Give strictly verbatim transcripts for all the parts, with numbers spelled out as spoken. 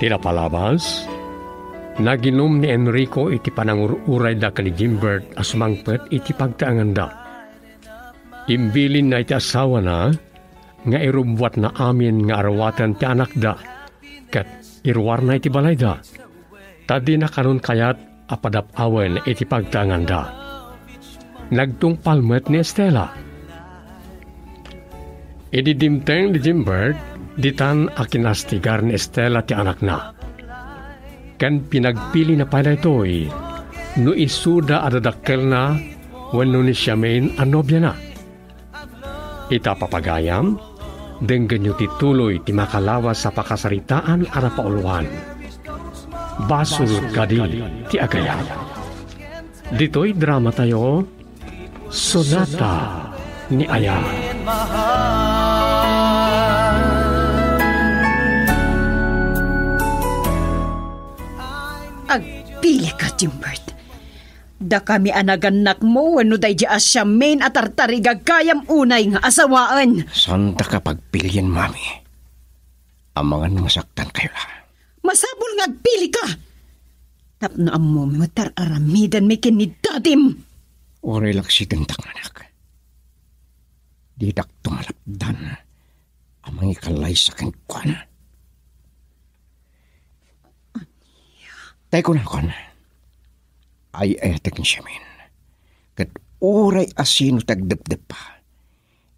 Ti napalabas, naginum ni Enrico iti panangur-urayda ken ni Jimbert a sumangpet iti pagtaenganda. Imbilinna iti asawana nga irubbuatna amin nga aruaten ti anakda ket iruarna iti balayda, ta dina kanon kayat a padap-awen iti pagtaenganda. Nagtungpal met ni Estela. Idi dimteng ni Jimbert, ditan a kinastigar ni Estela ti anakna. Ken pinagpilina pay daytoy no isuda a dadakkelna wenno ni Charmaine a nobiana. Ita, papagayam, denggenyo ti tuloy ti makalawas a pakasaritaan a napauluan. Basol kadi ti agayam. Ditoy dramatayo, Sonata ni Aya. Agpili ka, Jimbert. Dakami a nagannakmo wenno daydi a siamin a tartarigagayam unay nga asawaen. Saandaka pagpilien, Mami. Amangan masaktankayo la. Masapul nga agpili ka! Tapno ammom nga tar-aramidanmi ken ni dadim. Uray laksidendak nga anak. Didak tumalapdan a mangikalaysa kenkuana. Tay kunakon, ay-ayatek ni Siamin. Ket uray asino ti agdepdeppa,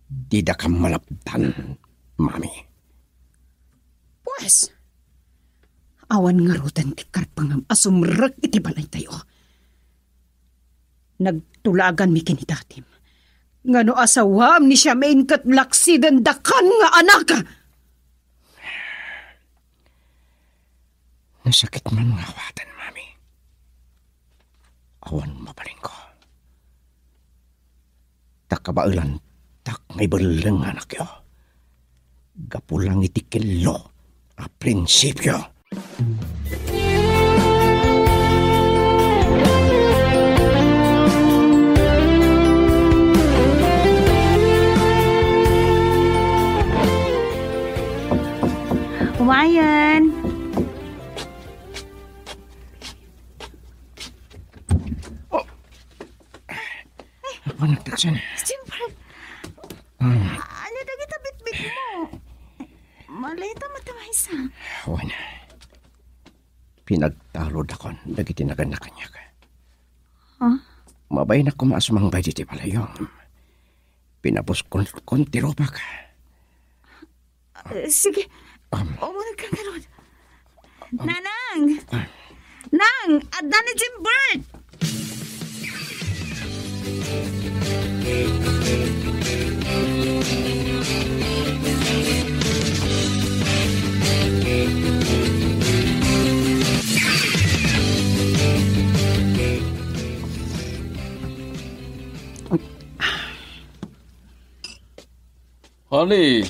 didaka malapdan, Mami. Pues, awan ngaruden ti karpengam a sumrek iti balaytayo. Nagtulaganmi ken ni dadim. Ngano asawam ni Siamin ket laksidendakan nga anak? Nasakit man nga awaten, Mami. Awan mabalinko. Ta kabaelantak nga ibelleng nga anakyo. Gapu lang iti kello a prinsipio. Wayan. Oh. Apo, nagtaksan. Jimper! Ah. Ania dagita bitbit mo? Maleta met ti maysa. Wen. Pinagtalodakon dagiti nagannak kaniak. Huh? Mabain a koma a sumangpet iti balayyo. Pinapuskon ti rupak. Eh, sige. Um. Umunegkan ngarud. Nanang! Nang! Adda ni Jimbert! Honey,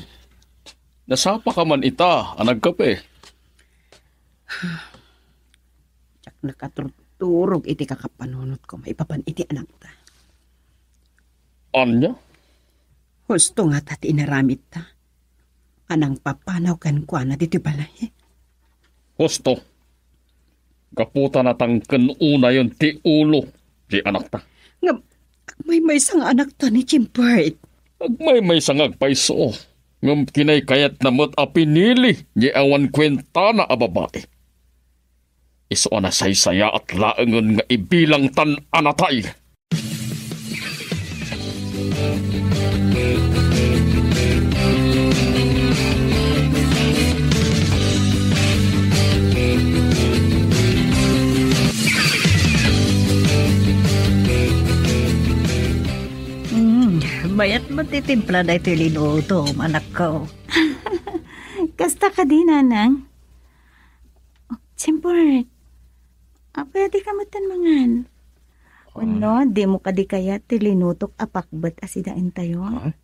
nasapaka man ita a nagkape? Diak nakaturturog iti kakapanunotko maipapan iti anakta. Ania? Husto ngata ti inaramidta a nangpapanaw kenkuana ditoy balay. Husto. Gapu ta natangken unayen ti ulo ti anakta. Ngem, agmaymaysa nga anakta ni Jimbert. Agmaymaysa nga agpayso. Ngem kinaykayatna met a pinili ni awan kuentana a babai. Isu a nasaysayaat laengen nga ibilangtan a natay. Mm, mayat met ti timpla daytoy linutom, anakko. Kasta kadi, Nanang? Oh, Jimbert, apay a dika metten mangan? Ah. Wenno, dimo kadi kayat ti linutok a pakbet a sidaentayo? Ah?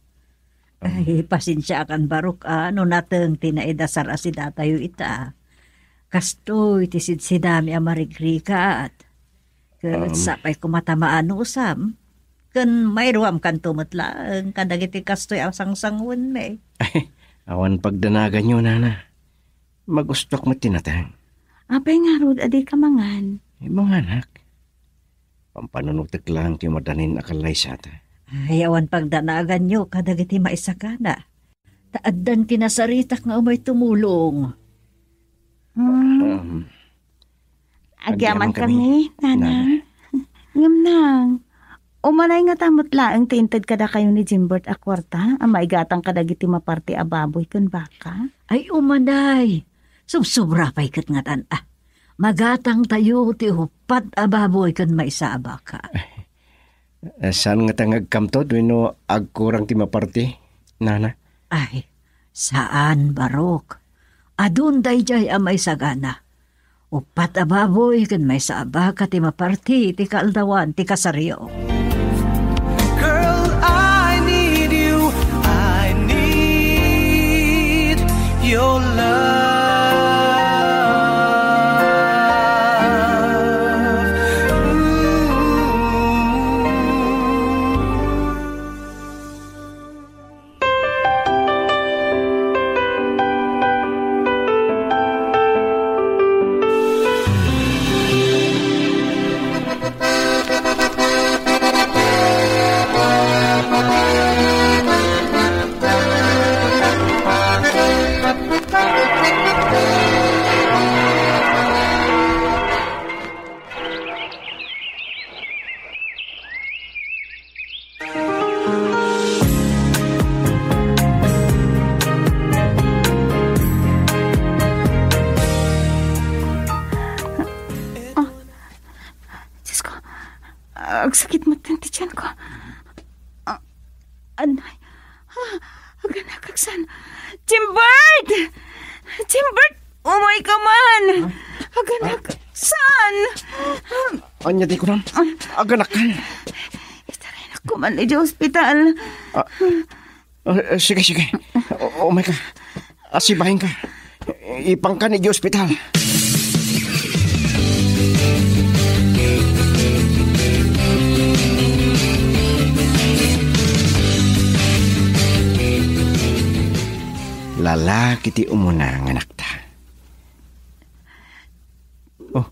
Ay, pasensiaakan, barok, a, no nateng ti naidasar a sidatayo ita. Kastoy ti sidsidami a marigrigat. Ket, um, sapay koma ta maanusam. Ken mairuamkanto met laeng kadagiti kastoy a sangsanguenmi. Awan pagdanaganyo, Nana. Magustok met ti nateng. Apay ngarud a dika mangan? Ay, manganak. Pampanunotek lang ti madanin a kallaysata. Ay, awan pagdanaganyo kadagiti maisagana. Ta addan ti nasaritak nga umay tumulong. Hmm. Um, agyaman agyaman kami, kami, Nanang. Nanang. Ngem nang, umanay ngata met laeng ti inted kadakayo ni Jimbert a kuarta a maigatang kadagiti maparti a baboy ken baka? Ay, umanay. Subsobra pay ket ngatan, a. Magatangtayo ti uppat a baboy ken maysa a baka. Eh, saan ngata nga agkamtod wenno agkurang ti maparti, Nana? Ay, saan, Barok. Adun daydiay a maisagana. Uppat a baboy ken maysa a baka ti maparti ti kaaldawan ti kasaryo. Girl, I need you. I need your love. Ooh. Ah, Diyos ko, agsakit met ti tiyan ko. Ah, anay. Ah, aganak, agsan. Jimbert! Jimbert! Umay ka man! Huh? Aganak, saan? Ania ti kunam? Aganak kan? Itaranak ko man iti ospital. Ah, ah, sige, sige. U-, umay ka. Asibahin ka. Ipangkan iti ospital. Lalaki ti umuna nga anakta. Oh.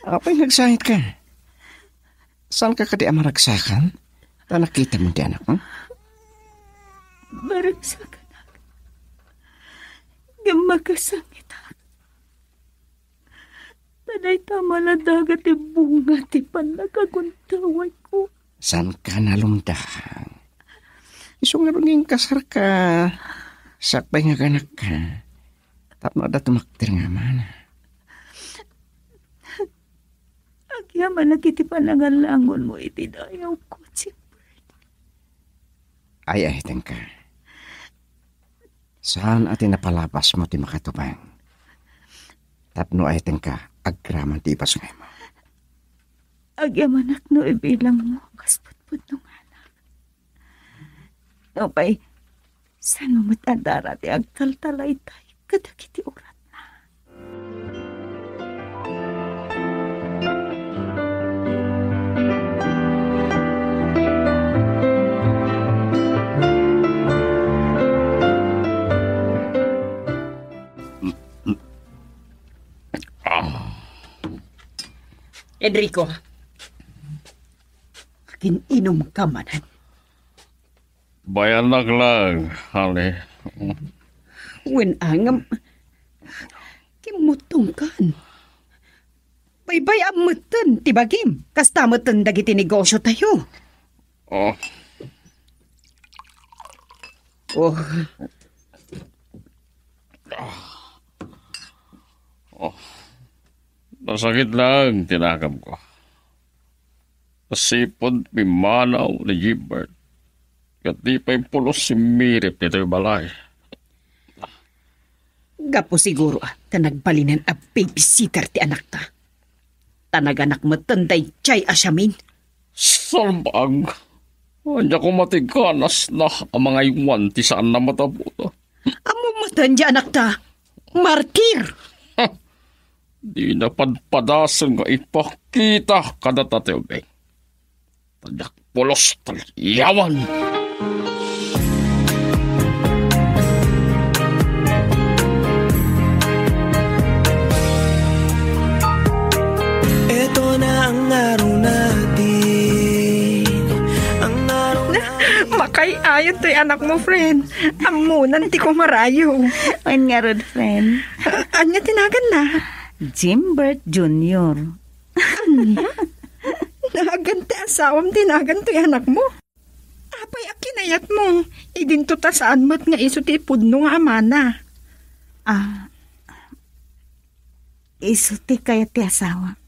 Apay nga agsangit ka? Saan ka kadi a maragsakan? Ta nakita mo ti anak mo? Maragsakan. Ngem makasangit. Ta dayta maladaga ti bunga ti pannakaguntawanko. Saan ka nalumdang? Isu ngarud nga inkasarka, sakbay nga aganakka, tapno adda tumakder nga amana. Agyamanak iti panangalangonmo iti dayawko, Jeffrey. Ay, ay, tengka. Saan a ti napalabasmo ti makatubang? Tapno ay tengka, agraman ti ibasngaymo. Agyamanak no ibilangmo kas pudpudno nga anak. Nupay, saan mo met a dara ti agtaltalaytay kadagiti uratna? Enrico, agin-inum ka manen. Bayanak lang, honey. Wen, angam, kimmutong kan. Baybay-am metten ti bagim. Kasta metten dagiti negosyo tayo. Oh. Oh. Oh. Nasakit lang ti nakam ko. Nasipud pimmanaw ni Gilbert ket di pay pulos simmirip ditoy balay. Gapu siguro ta nagbalinen a babysitter ti anakta. Ta naganak metten daydiay a siamin. Salbag! Ania koma ti ganasna a mangaywan ti saanna matabuta? Ammom metten ti anakta. Martir! Dina padpadasen nga ipakita kadata ti ubing. Ta diak pulos ti yawan. Ay, ayon toy anakmo, friend. Ammonan ti kumarayo. Wen ngarud, friend. A-, ania ti naganna? Jimbert Junior. Ania? Nagan ti asawam ti nagan toy anakmo? Apay a kinayatmo? Idinto ta saan met nga isu ti pudno nga amana. Ah, isu ti kayat ti asawa.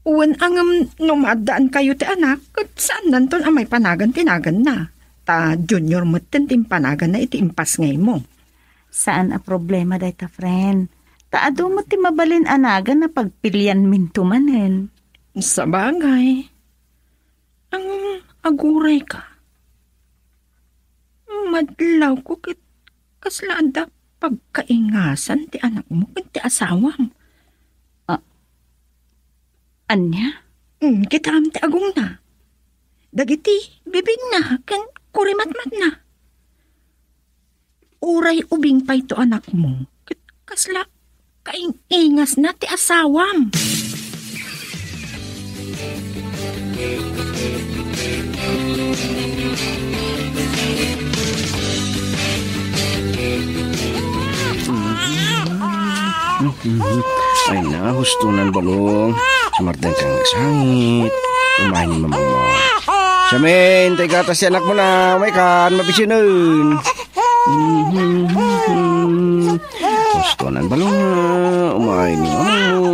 Wen a ngem no maaddaankayo ti anak, ket saannanton a maipanagan ti naganna. Ta Junior metten ti impanaganna iti impasngaymo. Saan a problema dayta, friend. Ta adu met ti mabalin a nagan a pagpilianminto manen. Sabagay. Ang aguray ka. Madlawko ket kasla adda pagkaingasan ti anakmo ken ti asawam. A-, ania? Mm, kitaem ti agongna. Dagiti bibingna ken kurimatmatna. Uray ubing pay to anakmo, ket kasla kaing-ingasna ti asawam. Ay na, hustonan balong. Sumardeng kang sangit. Umain ni mamang mo. Siamin, tay gatas ti anak mo na. Umay kan, mabisinen. Hustonan balong. Umain ni mamang mo.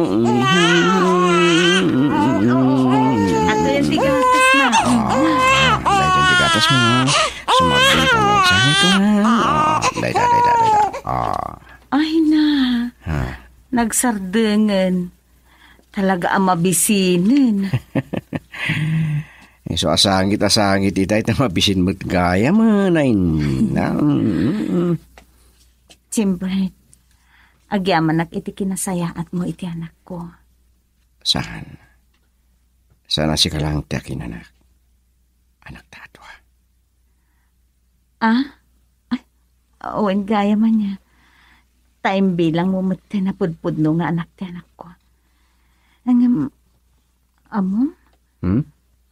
Ato yan ti gatas na. Ah, dayta ti gatas mo. Sumardeng kang sangit, ha? Ah, dayta, dayta, dayta. Ah. Ay na. Ha? Nagsardengen. Talaga a mabisinen. Isu a sangit a sangit itay, ta mabisin met gayam, ay na. Mm. Jimbert, agyamanak iti kinasayaatmo iti anakko. Saan? Saan a sika lang ti akinanak? Anakta a dua. Ah? Ay, wen gayam ania. Ta imbilangmo metten a pudpudno nga anak ti anakko. Ngem, ammom? Hmm?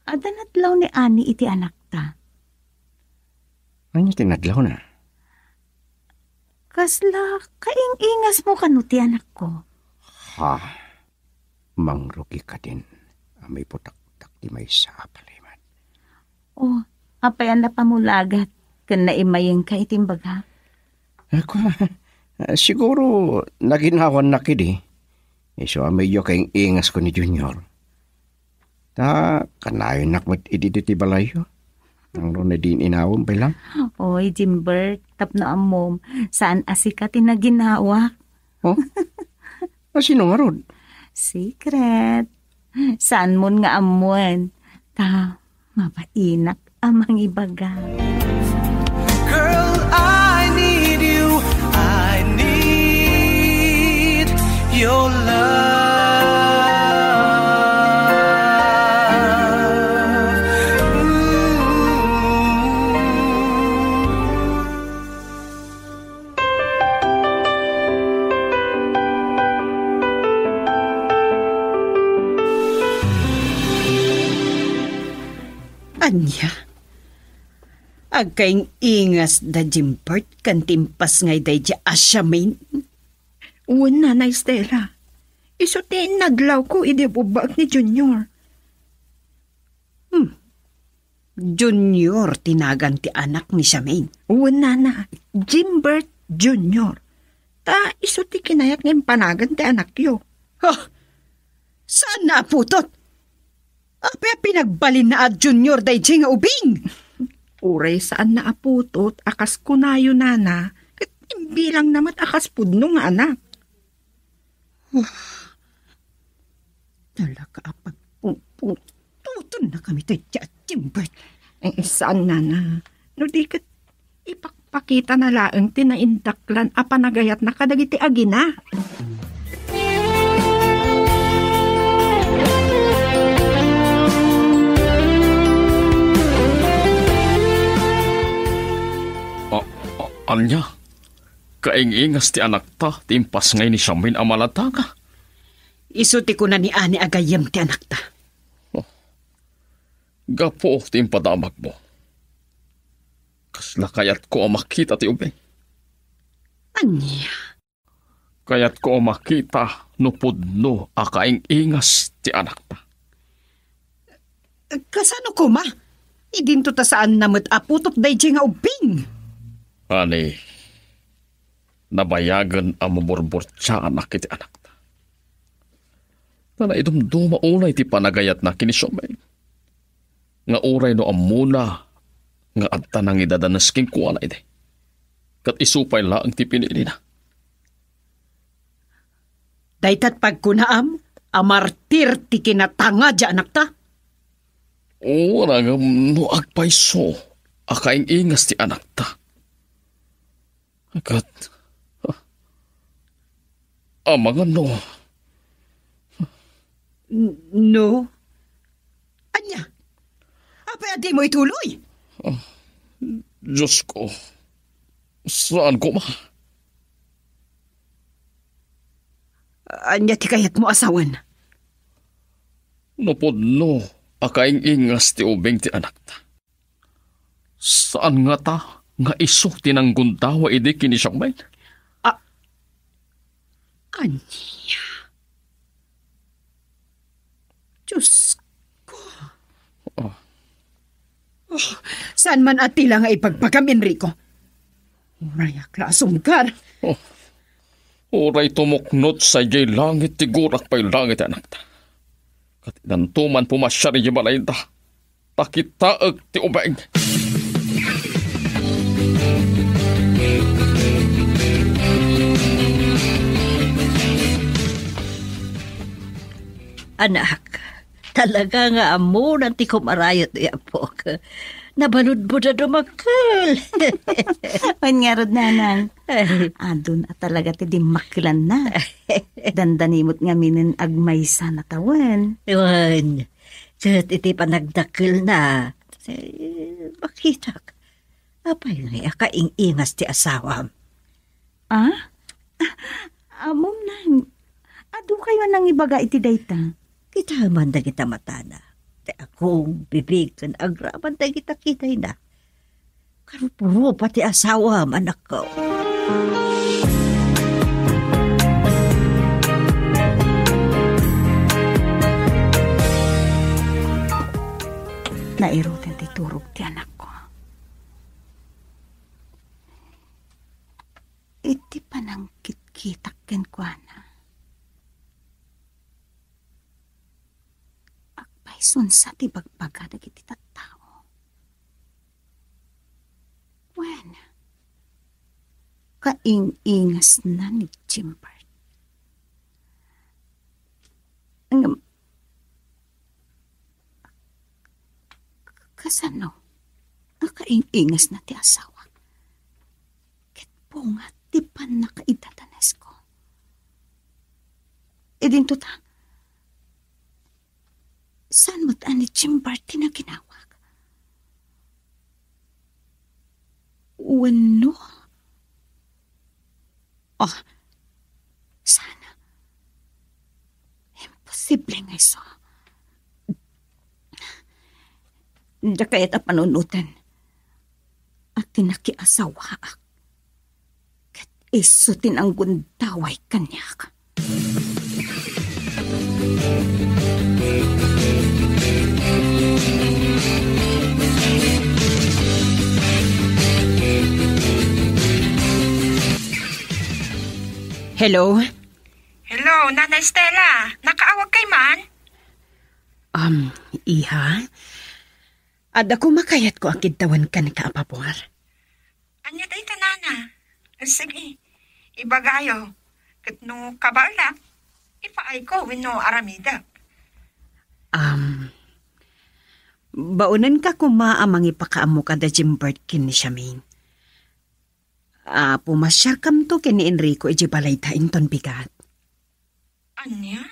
Adda nadlaw ni Ani iti anakta. Ania ti nadlawna? Kasla kaing-ingasmo kano ti anakko? Ha? Mangrukika din a maiputaktak ti maysa a palimed. O, apay a napamulagat ken naimayengka iti imbagak? Ako, siguro naginawannak idi. Isu a medyo kaing-ingasko ni Junior. Ta kanayonak met idi ti balayyo. Nangro na din inawem pay lang. Oy, Jimbert, tapno ammom, saan a sika ti naginawak. Oh? A sino ngarud? Secret. Saan mon nga ammoen? Ta mabainak a mangibaga. Girl, I need you. I need your love. Ania? Agkaing-ingas da Jimbert ken ti impasngay daydiay a siamin? Wen, Nana Estela. Isu ti nadlawko idi bubbaek ni Junior. Hmm. Junior ti nagan ti anak ni Siamin. Wen, Nana, Jimbert Junior. Ta isu ti kinayat nga impanagan ti anakyo. Huh! Saanna a putot? Apay a pinagbalinna a Junior daydiay nga ubing? Uray saanna a putot a kas kunayo, Nana, ket imbilangna met a kas pudno nga anak. Talaga a pagpungpungtotonnakami daydiay a Jimbert. Eh, saan, Nana? No di ket ipakpakitana laeng ti naindaklan a panagayatna kadagiti agina. A-, a-, ania? Kaing-ingas ti anakta ti impasngay ni Siamin a maladaga. Isu ti kuna ni Ani a gayyem ti anakta. Oh. Gapu ti impadamagmo, Kasla kayatko a makita ti ubing. Ania? Kayatko a makita no pudno a kaing-ingas ti anakta. Kasano koma? Idinto ta saanna met a putot daydiay nga ubbing. Ani, nabayagen a maburburtianak iti anakta. Ta naidumduma unay ti panagayatna ken ni Xiaoming. Nga uray no ammona nga adda nangidadanes kenkuana idi, ket isu pay laeng ti pinilina. Daytat pagkunaam a martir ti kinatanga ti anakta? Uray ngem no agpayso a kaing-ingas ti anakta. Ket, amangan no. N-, no? Ania? Apay a dimo ituloy? Ah, Diyos ko, saan koma? Ania ti kayatmo a sawen? No pudno a kaing-ingas ti ubing ti anakta, saan ngata nga isu ti nanggundaway idi ken ni Xiaoming? Ah, ania? Diyos ko. Ah. Oh, saan man a ti la nga ibagbagam, Enrico? Uray ak la a sumgar. Oh. Uray tumuknot sadiay langit ti gurak pay langit, anakta. Ket inanto man pumasiar idiay balayda, ta kitaek ti ubing. Anak, talaga nga ammona ti kumarayo ti apok. Nabaludbod a dumakkel. Wen ngarud, nanang. Ay. Adun a talaga ti dimmakkelanna. Dandani met ngaminen agmaysa natawen. Wen, ket iti panagdakkelna, eh, makitak. Apay ngay a kaing-ingas ti asawam? Ah? Ammom, nang, adu kayo a nangibaga iti dayta? Kita man dagita matana. Ti agong, bibig, ken agraman dagita kidayna. Karupurupa ti asawam, anakko. Nairuten ti turog ti anakko. Iti panangkitkitak kenkuana, agpayson sa ti bagbaga dagiti tattao. Wen, kaing-ingasna ni Jimbert. Ngem, kasano a kaing-ingasna ti asawa? Ket bunga ti pannakaidadanesko. Idinto ta, saan met a ni Jimbert ti naginawak? Wenno? Oh, saan? Imposible nga isu. Diak kayat a panunoten a ti nakiasawaak ket isu ti nanggundaway kaniak. Hello? Hello, Nana Estela. Nakaawag kay man? Um, iha? Adda koma kayatko a kiddawan kenka a pabor. Ania dayta, Nana? Sige, ibagayo. Ket no kabaelak, ipaayko wenno aramidek. Um, baonenka koma a mangipakaammo kada Jimbert ken ni Siaming. A, pumasiarkamto ken ni Enrico idiay balayda inton bigat. Ania?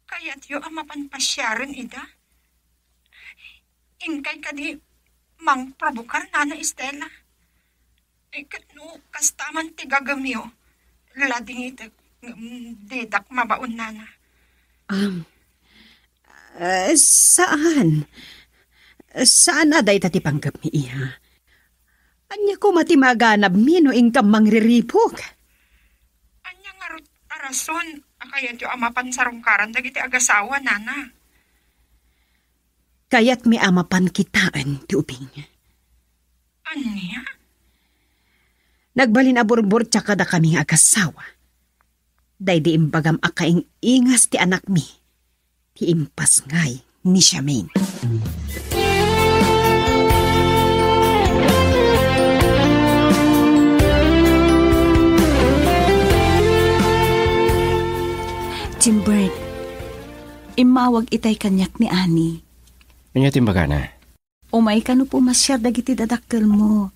Kayatyo a mapan pasiaren ida? Inkay kadi mangprobokar, Nana Estela? Eh, ket no kasta man ti gagemyo, ladingitek, ngem didak mabaon, Nana. Um, eh, saan. Saan a dayta ti panggepmi, iha. Ania koma ti maganabmi no inkam mangriripuk? Ania ngarud a rason a kayatyo a mapan sarungkaran dagiti agasawa, nana? Kayatmi a mapan kitaen ti ubing. Ania? Nagbalin a burburtiak kadakami nga agasawa. Daydi imbagam a kaing-ingas ti anakmi, ti impasngay ni Charmaine. Jimbert, immawag itay kaniak ni Annie. Ania ti imbagana? Umayka no pumasiar dagiti dadakkelmo,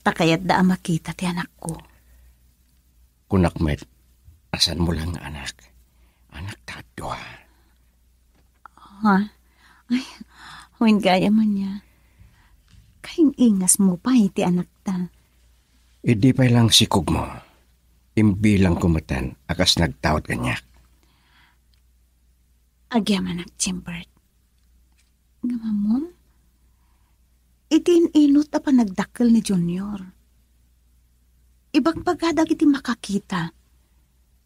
ta kayatda a makita ti anakko. Kunak met a saanmo laeng nga anak. Anakta a dua. Ha? Ay, wen gayam ania. Kaing-ingasmo pay ti anakta. Idi pay laeng sikogmo, imbilangko metten a kas nagtaud kaniak. Agyamanak, Jimbert. Ngem ammom, iti in-inut a panagdakkel ni Junior, ibagbaga dagiti makakita,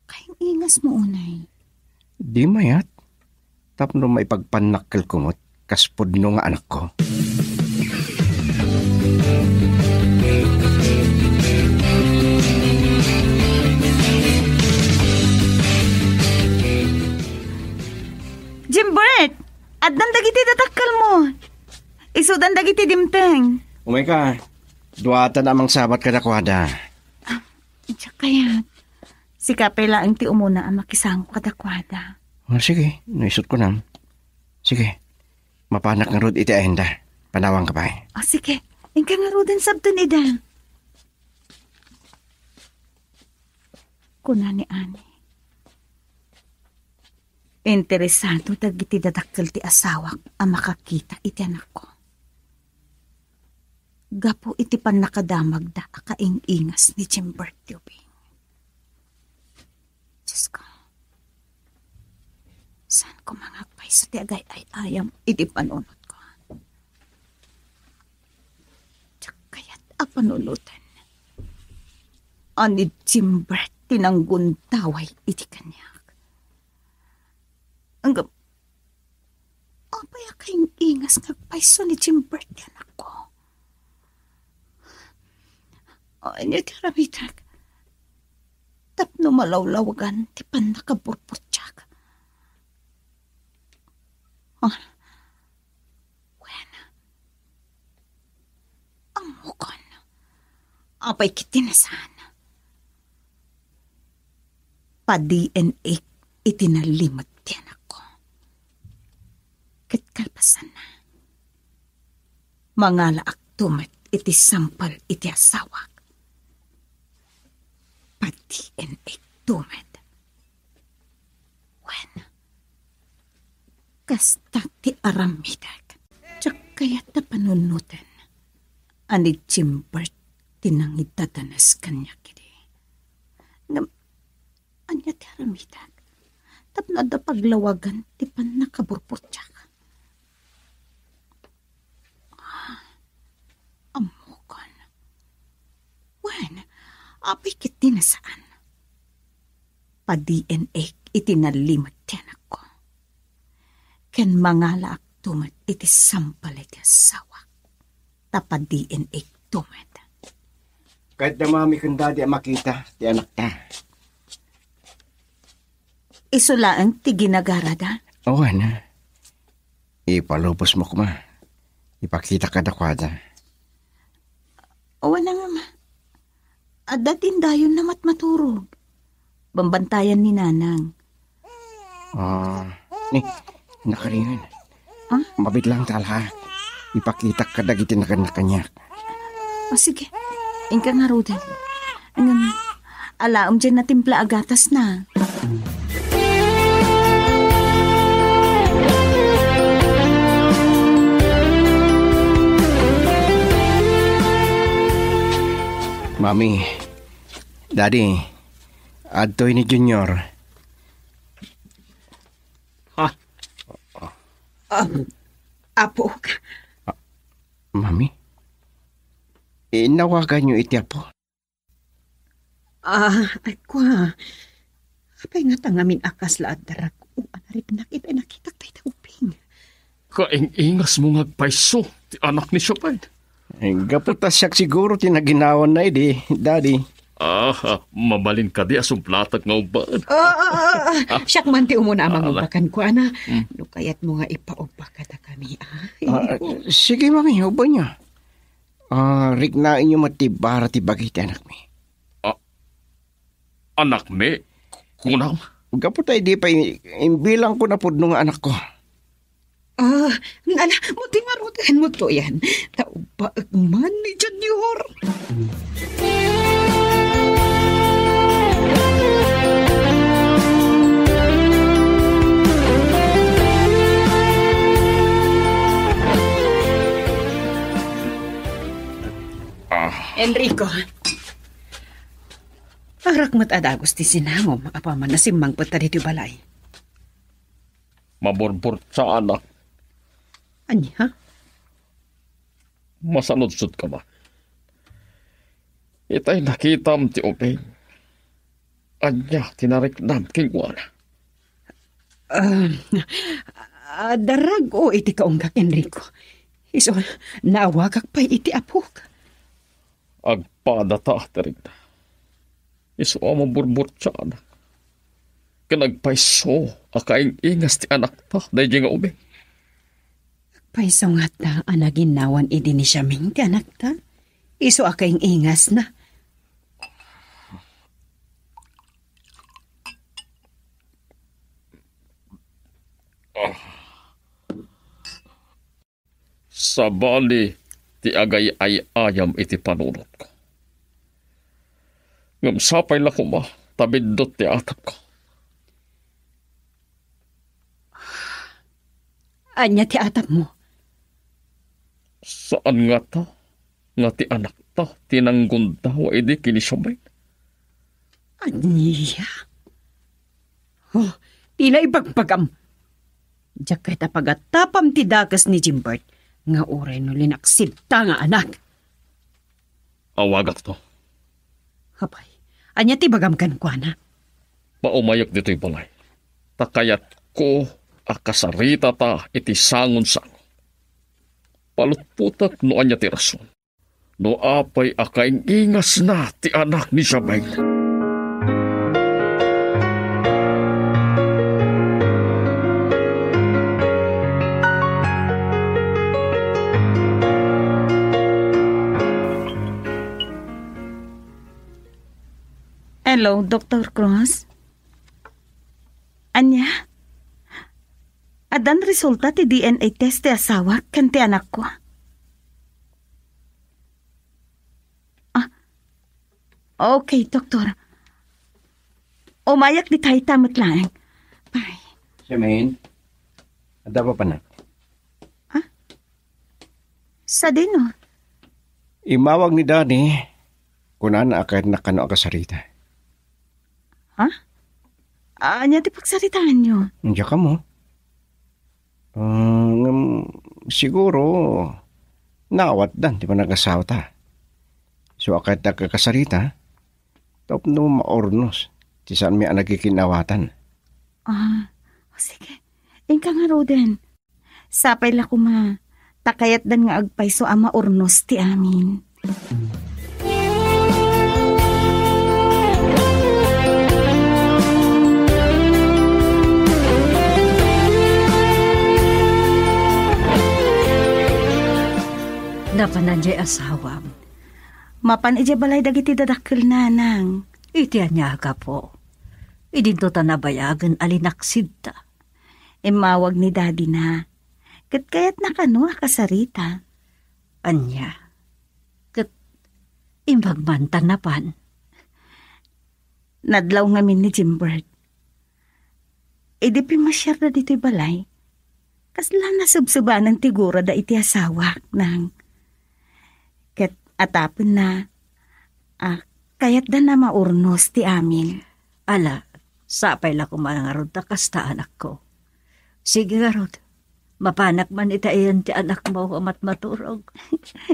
kaing-ingasmo unay. Di mayat, tapno maipagpannakkelko met kas pudno nga anakko. Jimbert! Addan dagiti dadakkelmo. Isudan dagiti dimteng. Umayka. Duatan a mangsabat kadakuada. Ah, diak kayat. Sika pay laeng ti umuna a makisango kadakuada. Ah, sige, no isut ko nam. Sige. Mapanak ngarud iti ayanda. Panawangka pay. Ah, sige. Inka ngaruden sabten ida. Kuna ni Annie. Interesado dagiti dadakkel ti asawak a makakita iti anakko. Gapu iti pannakadamagda a kaing-ingas ni Jimbert ti ubing. Diosko, saan koma nga agpayso ti agay-ay-ayam iti panunotko? Diak kayat a panunoten. Ni Jimbert ti nanggundaway iti kaniak. Ngem, apay a kaing-ingas nga agpayso ni Jimbert ti anakko? Ania ti aramidek tapno malawlawagan ti pannakaburburtiak? Ah, wen, ammokon. Apay ket ti nasaan? Pa-D N A iti nalimed ti anakko. Ket kalpasanna, mangalaakto met iti sampel iti asawak. Pa-D N A to met. Wen, kasta ti aramidek. Diak kayat a panunoten ni Jimbert ti nangidadanes kaniak idi. Ngem, ania ti aramidek tapno adda paglawagan ti pannakaburburtiak? Ah, ammokon. Wen, apay ket ti nasaan? Pa-D N A iti nalimed ti anakko. Ken mangalaakto met iti sampel iti asawak. Ta pa-D N A to met. Kayatda mami ken dadi a makita ti anakta. Isu laeng ti ginagarada? Awan. Ipalubosmo koma. Ipakita kadakuada. Awan a ngem. Adda ti indayonna matmaturog. Bambantayan ni Nanang. Ah, ni, nakaringan. Ah? Mabit lang tala. Ipakitak kadagiti nagan-, nakaniak. O, sige. Inka ngaruden. Ngem, alaem diay natimpla a gatasna. Mami, Daddy, adtoy ni Junior. Ha? Ah, apok. Ah, Mami? Inawaganyo iti Apo? Ah, ay, kua. Apay ngata ngamin a kasla a darag-o a nariknak iti nakitak dayta ubing? Kaing-ingasmo nga agpayso ti anak ni Siopay. Ay, gapu ta siak siguro ti naginawanna idi, Daddy. Ah, ah, mabalin kadi a sublatak nga ubbaen? Ah, ah, ah, ah. Siak man ti umuna a Ah, ala. mangubba kenkuana. Hmm. No kayatmo nga ipaubba kadakami, ah. Ah, sige, Mami, ubbaenyo. Ah, riknaenyo met ti bara ti bagi ti anakmi. Ah, anakmi? Kunam? Gapu ta idi pay imbilangko napudno nga anakko. Ah, ala, mo ti ngaruden mo to yan. Ta ubbaek man ni Junior. Ah. Enrico, arak met a dagus ti sinangom, apaman a simmangpetka ditoy balay. Maburbursaanak. Ania? Masanudsodka man. Itay nakitam ti ubing. Ania ti nariknam kenkuana? Ah, ah, darag-o iti kaunggak, Enrico. Isu, naawagak pay iti apok. Agpadata ti rikna. Isu a maburburtsanak. Ken agpayso a kaing-ingas ti anakta daydiay nga ubing. Agpayso ngata a naginnawan idi ni Siaming ti anakta? Isu a kaing-ingasna. Ah. Sabali ti agay-ay-ayam iti panunotko. Ngem sapay la koma ta biddut ti atapko. Ania ti atapmo? Saan ngata nga ti anakta ti nanggundawa idi ken ni Siaming? Ania? Oh, ti naibagbagam. Diak ket a pagatapam ti dakes ni Jimbert nga uray no linaksidta nga anak. Awagakto. Apay, ania ti ibagam kenkuana? Paumayek ditoy balay. Ta kayatko a kasaritata iti sangonsango. Palutpotek no ania ti rason. No apay a kaing-ingasna ti anak ni Jabel. Hello, Doktor Cruz? Ania? Addan resulta ti D N A test ti asawak ken ti anakko? Ah, okay, Doktor. Umayak dita ita met laeng. Bye. Siamin, adda papanak? Ah? Sadino? Immawag ni Daddy, kunana a kayatna kano a kasarita. Ha? Ania ti pagsaritaanyo? Diak ammo. Ah, ngem siguro, naawatdan ti panag-asawata. So, a kayatda a kasarita, tapno maurnos ti saanmi a nagkikin-awatan. Ah, o sige. Inka ngaruden. Sapay la koma, ta kayatdan nga agpayso a maurnos ti amin. Napanan diay asawam? Mapan idiay balay dagiti dadakkel, nanang. Iti ania a gapu? Idinto ta nabayagen a linaksidta. Immawag ni daddy-na. Ket kayatna kano a kasarita. Ania? Ket imbag man ta napan? Nadlaw ngamin ni Jimbert. Idi pimmasiarda ditoy balay, kasla nasebsebanen ti gurada iti asawak, nang. Ket atapenna, a, kayatda a maurnos ti amin. Ala, sapay la koma ngarud ta kasta, anakko. Sige ngarud, Mapanak man ita ayan ti anakmo a matmaturog.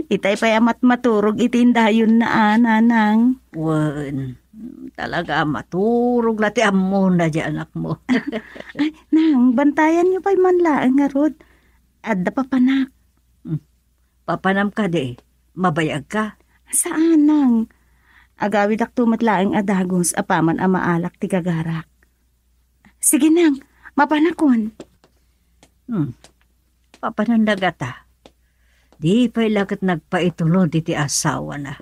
Itay pay a matmaturog iti indayonna, a, nanang. Wen, talaga a maturog la ti ammona ti anakmo. Ay, nang, bantayanyo pay man laeng ngarud. Adda papanak. Hmm. Papanam kadi, mabayagka? Saan, nang. Agawidakto met laeng a dagus apaman a maalak ti gagarak. Sige, nang, mapanakon. Hmm. Papananda gata. Di pay la ket nagpaitulod iti asawana.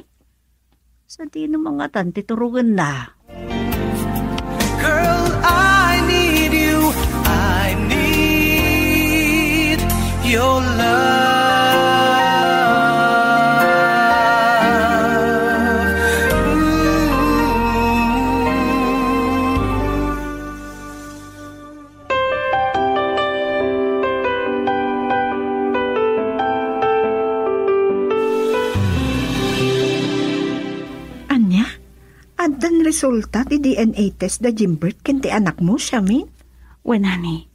Sadino mangatan ti turongenna? Girl, I need you. I need your love. Ooh. Ania? Addan resulta ti D N A test da Jimbert ken ti anakmo, Charmaine? Wen, honey.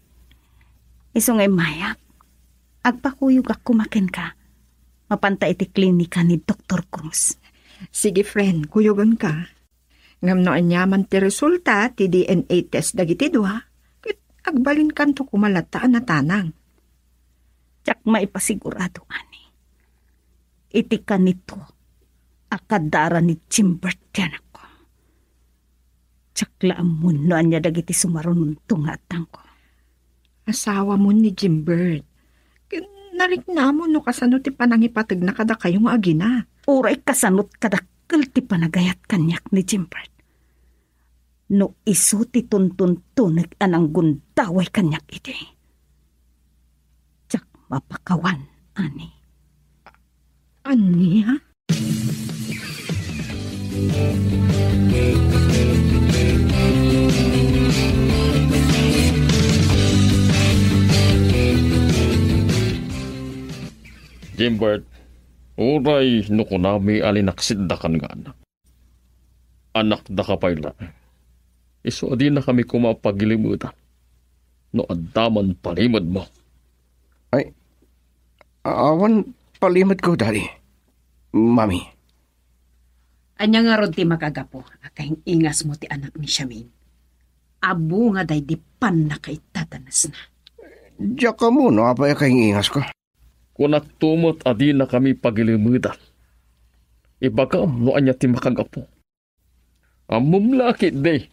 Isu nga immayak, agpakuyogak koma kenka. Mapanta iti klinika ni Doktor Cruz. Sige, friend, kuyoganka. Ngem no aniaman ti resulta ti D N A test dagiti dua, ket agbalinkanto koma latta a natanang. Diak maipasigurado, honey. Iti kanito a kadara ni Jimbert ti anakko. Diak la ammon no ania dagiti sumarunonto nga addangko. Asawamon ni Jimbert. Ken nariknamon no kasano ti panangipategna kadakayo nga agina. Uray kasano ti kadakkel ti panagayat kaniak ni Jimbert. No isu ti tuntuntunek a nanggundaway kaniak idi. Diak mapakawan, honey. Ania? Jimbert, uray no kunami a linaksiddakan nga anak. Anakdaka pay la. Isu a dinakami koma pagilimedan no adda man palimedmo. Ay, awan palimedko, Daddy. Mami. Ania ngarud ti makagapu a kaing-ingasmo ti anak ni Charmaine? Adu nga daydi pannakaidadanesna. Diak ammo no apay a kaing-ingasko. Kunakto met a dinakami pagilimedan. Ibagam no ania ti makagapu. Ammom la ketdi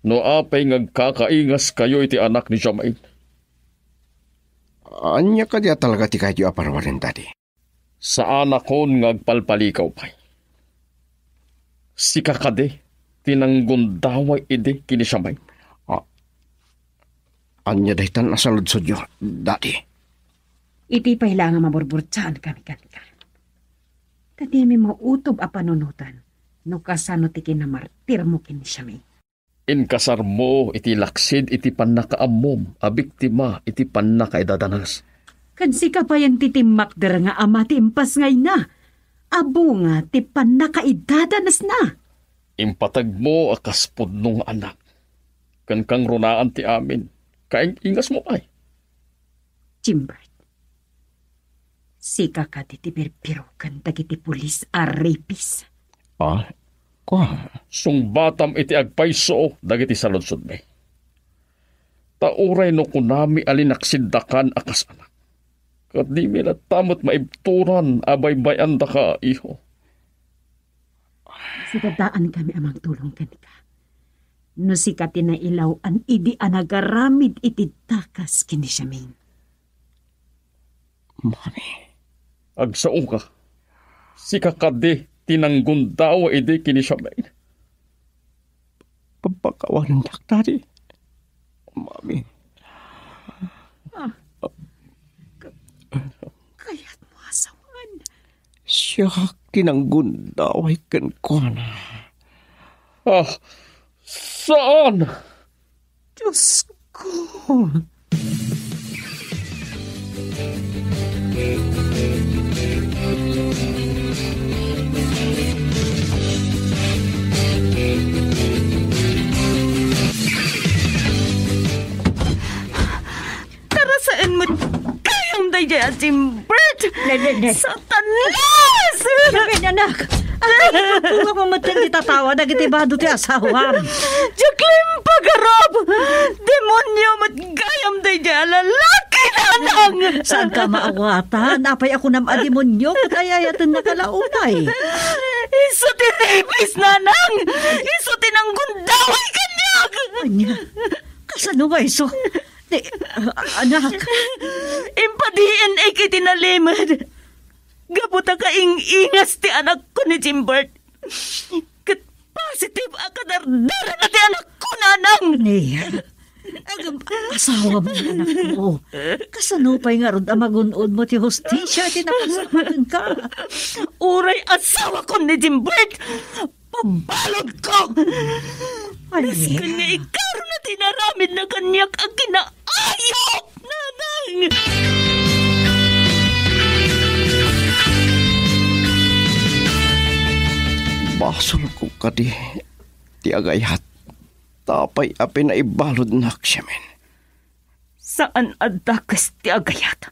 no apay nga agkakaingaskayo iti anak ni Charmaine. Ania kadi a talaga ti kayatyo a parwaren, Daddy? Saanakon nga agpalpalikaw pay. Sika kadi ti nanggundaway idi ken ni Charmaine. Ah, ania daytan a saludsodyo, Daddy? Iti pay la nga maburburtsaan kami kenka, kadimi mautob a panunotan no kasano ti kinamartirmo ken ni Charmaine. Inkasarmo iti laksid iti pannakaammom a biktima iti pannakaidadanas. Ken sika pay ti timmakder nga ama ti impasngayna a bunga ti pannakaidadanesna. Impategmo a kas pudno nga anak. Ken kangrunaan ti amin, kaing-ingasmo pay. Jimbert, sika kadi ti birbiroken dagiti pulis a rapist? Ah, kua? Sungbatam iti agpayso dagiti saludsodmi. Ta uray no kunami a linaksiddakan a kas anak, ket dimi latta met maibturan a baybay-andaka, iho. Sidadaankami a mangtulong kenka. No sika ti nailaw-an idi a nagaramid iti dakas ken ni Charmaine. Mami. Agsaoka. Sika kadi ti nanggundaway idi ken ni Charmaine. Pagpakawanen dakta di. Mami. Ah. Ka-, kayatmo a sawen? Siak ti nanggundaway kenkuana. Ah, saan? Diyos ko. Tara, saan mo? daydiay a Jimbert. Ne, ne, ne. Satanas! Sabi, anak, ang ipagtulak mo met ti tatawa dagiti bado ti asawam. Diak laeng pagarup! Demonio met gayam daydiay a lalaki, nanang! Saan ka maawatan? Apay a kunam a demonio ket ay-ayatennak a launay? Isu ti rabies, nanang! Isu ti nanggundaway kaniak! Ania? Kasano nga isu? Ti, ah, anak. Impa-D N A iti nalimed. Gapu ta kaing-ingas ti anakko ni Jimbert. Ket positive a kadardarana ti anakko, nanang. Nia, agam-, asawa mo, anak ko. Kasano pay ngarud a magun-od mo ti hustisia ti napasama kenka? Uray asawakon ni Jimbert, pabaludko! Ania? Nasken nga ikaruna ti inaramidna kaniak a kinaayop, nanang! Basolko kadi ti agayat, ta apay a pinaibaludnak, Siamin? Saan a dakes ti agayat.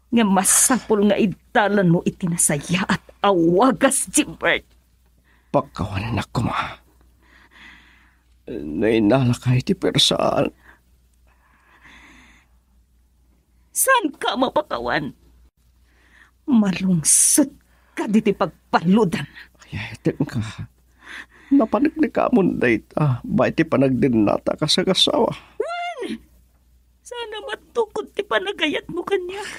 Ngem masapul nga iddalanmo iti nasayaat a wagas, Jimbert. Pakawannak koma. No innalaka iti puersaan. Saanka a mapakawan? Malungsot ka diti pagbaludan. Ay, ay, tenka. Napaneknekamon dayta, bay ti panagdennata kas agasawa. Wen! Saan a matukod ti panagayatmo kaniak.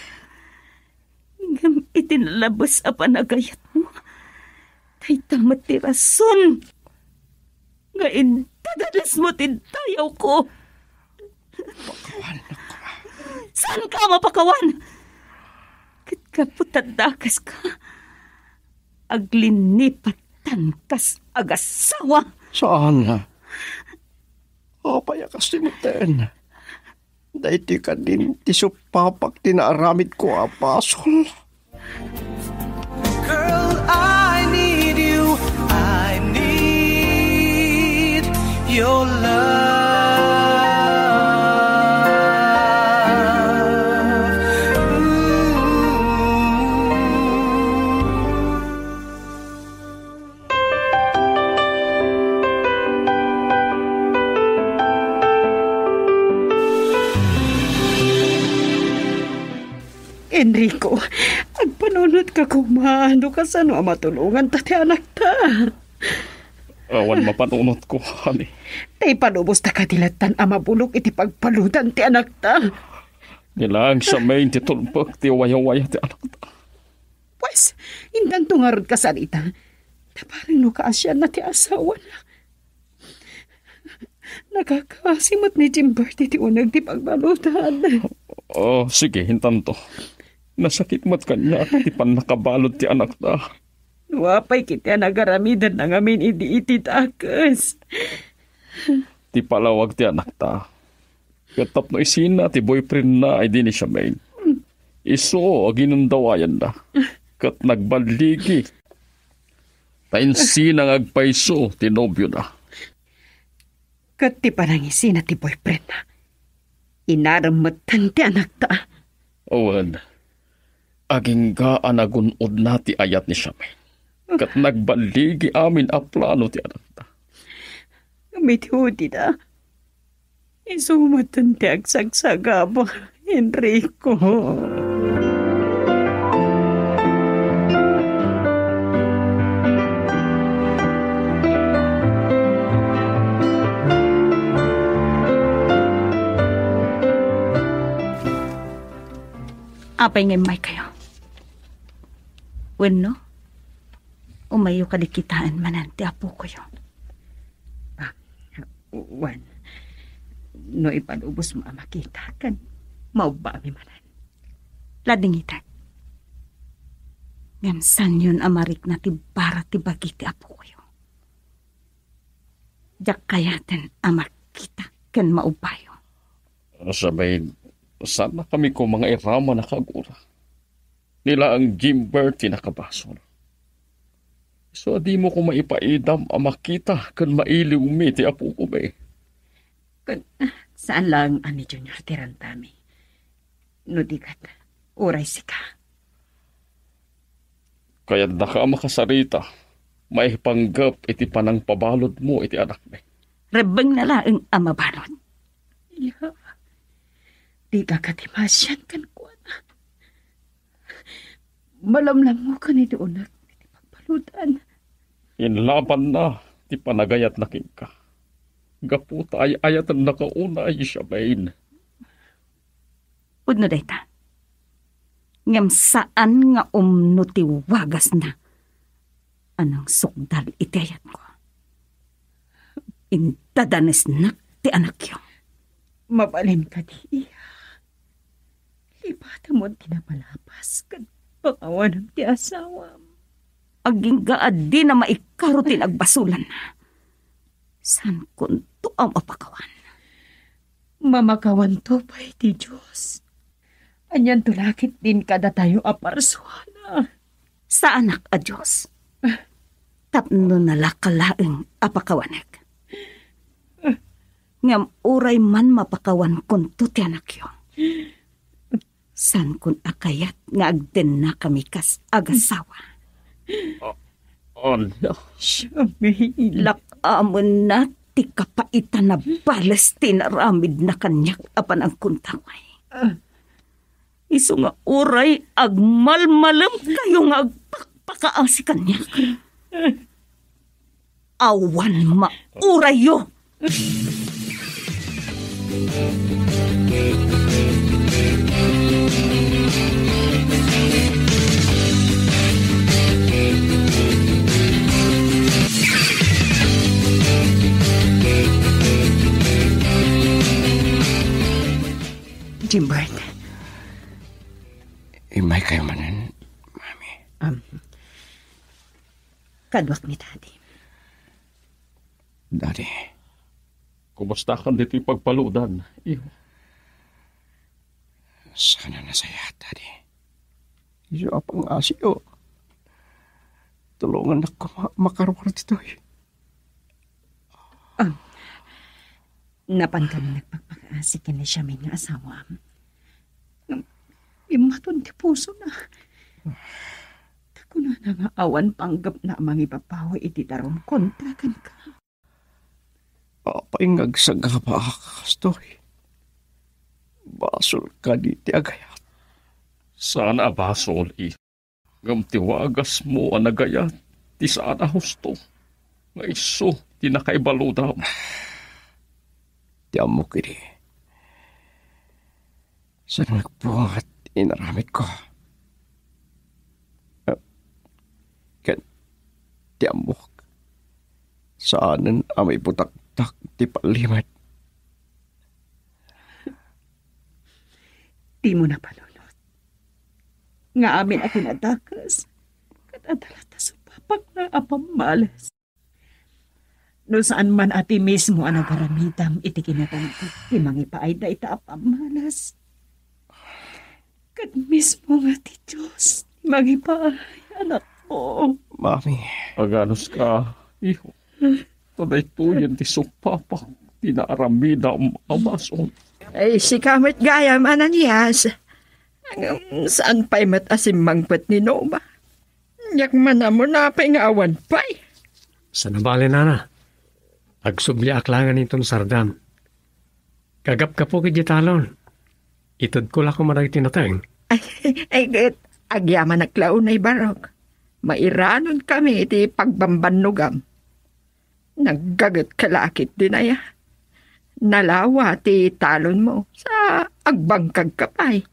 Ngem iti nalabes a panagayatmo, dayta met ti rason nga indadadesmo ti dayawko. Pakawan, anak ko. Saanka a mapakawan? Ket gapu ta dakeska, aglinipatan kas agasawa. Saan? Apay a kas tiniten? Daytoy kadin ti supapak ti naaramidko a basol. Girl, I need you. I need your love. Ooh. Enrico, agpanunotka koma no kasano a matulonganta ti anakta. Awan mapanunotko, honey. Ta ipalubosta kadi lattan a mabulok iti pagbaludan ti anakta. Ni laeng Siamin ti tulbek ti wayawaya ti anakta. Pues, intanto ngarud kasarita. Ta bareng no kaasianna ti asawana. Nakakaasi met ni Jimberti ti uneg ti pagbaludan. Oh, sige, intanto. Nasakit met kaniak ti pannakabalud ti anakta. No apay ketdi a nagaramidanna ngamin idi iti dakes. Ti palawag ti anakta. Ket tapno isina ti boyfriendna idi ni Charmaine. Isu a ginundawayanna. Ket nagballigi. Ta insina nga agpayso ti nobiona. Ket ti panangisina ti boyfriendna. Inarem metten ti anakta. Wen, agingga a nagun-odna ti ayat ni Charmaine. Ket nagballigi amin a plano ti anakta. Ngem iti udina, isu metten ti agsagsagaba, Enrico. Apay nga immaykayo? Wenno, umayyo kadi kitaen manen ti apokoyo? Ah, wen, no ipalubosmo a makita ken maubbaami manen, ladingitek. Ngem saanyon a marikna ti bara ti bagi ti apokoyo. Diak kayaten a makita ken maubbayo. Charmaine, saannakami koma nga iraman a kagura. Ni laeng Jimber ti nakabasol. Isu a dimo koma ipaidam a makita ken mailiwmi ti apokomi. Ken saan laeng a ni Junior ti rantami. No di ket, Uray sika. Kayatdaka a makasarita maipanggep iti panangpabaludmo iti anakmi. Rebbengna laeng a mabalud. Iya, dika kadi masian kenkuana. Malamlammokan iti unak iti pagbaludan. Inlabanna ti panagayatna kenka. Gapu ta ay-ayatennaka unay, Charmaine. Pudno dayta. Ngem saan nga umno ti wagasna a nangsukdal iti ayatko. Indadanesnak ti anakyo. Mabalin kadi, iya? Lipatem ti napalabas ken pangawanam ti asawam. Agingga a dina maikaro ti nagbasolanna. Saankonto a mapakawan. Mamakawanto pay ti Dios. Anianto la ketdin kadatayo a parsuana? Saanak a Dios. Tapno nalaka laeng a pakawanek. Ngem uray man mapakawankonto ti anakyo, saankon a kayat nga agdennakami kas agasawa. A-, ala. Charmaine. Lakamenna ti kapaitan a bales ti inaramidna kaniak a panangkuntaway. Ah. Isu nga uray agmalmalemkayo nga agpakpakaasi kaniak. Awan maurayyo. Jimbert. Immaykayo manen, Mami. Um, kaduak ni Daddy. Daddy. Kumustakan ditoy pagbaludan, iho? Saan a nasayaat, Daddy. Isu a pangasiko. Tulongannak koma a makaruar ditoy. Ah, napan kami nagpakpakaasi ken ni Charmaine nga asawam. Ngem immaton ti pusona. Ta kunana nga awan panggepna a mangibabawi iti darum kontra kenka. Apay nga agsagabaak kastoy? Basol kadi ti agayat? Saan a basol, i-, ngem ti wagasmo a nagayat ti saan a husto nga isu ti nakaibaludam. Ti ammok idi, saan nga agbunga ti inaramidko. Ket ti ammok, saanen a maibutaktak ti pallimed. Dimo napanunot nga amin a kinadakes ket adda latta supapakna a pammales. No saan man a ti mismo a nagaramidam iti kinakanto ti mangipaay dayta a pammales, ket mismo nga ti Dios ti mangipaay, anakko. Mami. Aganuska, iho. Ta daytoyen ti supapak ti naaramidam a basol. Ay, sika met gayam, Ananias. Ngem saan pay met a simmangpet ni Nova? Diak man ammo apay nga awan pay. Saan a bale, nana. Agsubliak laengen inton sardam. Gagapgapok idiay talon. Itedko la koma dagiti nateng. Ay, ay, ket agyamanak la unay, Barok. Mairanon kami iti pagbambannogam. Naggaget ka la ketdin aya? Nalawa ti talonmo, sa agbangkagka pay.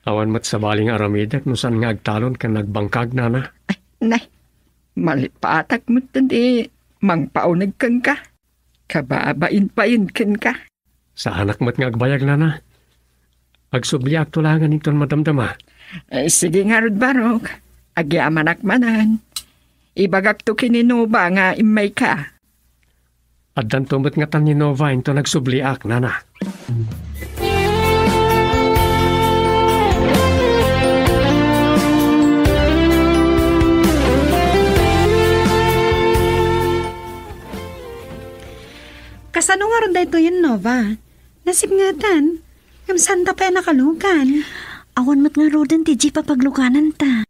Awan met sabali nga aramidek no saan nga agtalon ken agbangkag, nana. Ay, nay, malipatak met ti mangpauneg kenka. Kababain pay kenka. Saanak met nga agbayag, nana. Agsubliakto laengen inton madamdama. Eh, sige ngarud, Barok. Agyamanak manen. Ibagakto ken ni Nova nga immayka. Addanto met ngatan ni Nova inton agsubliak, nana. Kasano ngarud daytoyen, Nova? Nasipngetan. Ngem saanta pay a nakalugan. Awan met ngaruden ti jeep a paglugananta.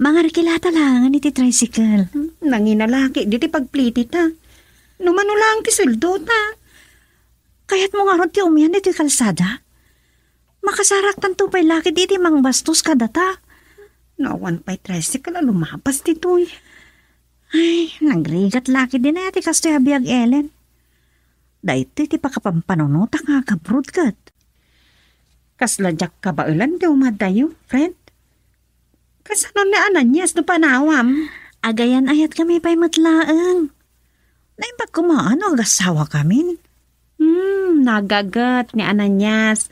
Mangarkilata laengen iti tricycle. Hmm, nanginalaki diti pagplitita. No mano laeng ti sueldota. Kayatmo ngarud ti umian ditoy kalsada? Makasaraktanto pay la ketdi iti mangbastos kadata. No awan pay tricycle a lumabas ditoy. Ay, nagrigat la ketdin aya ti kastoy a biag, Ellen. Daytoy ti pakapampanunota nga agabrod ket. Kasla diak kabaelan ti umadayo, friend. Kasano ni Ananias no panawam? Agayan-ayatkami pay met laeng. Naimbag koma no agasawakamin. Hmm, nagaget ni Ananias.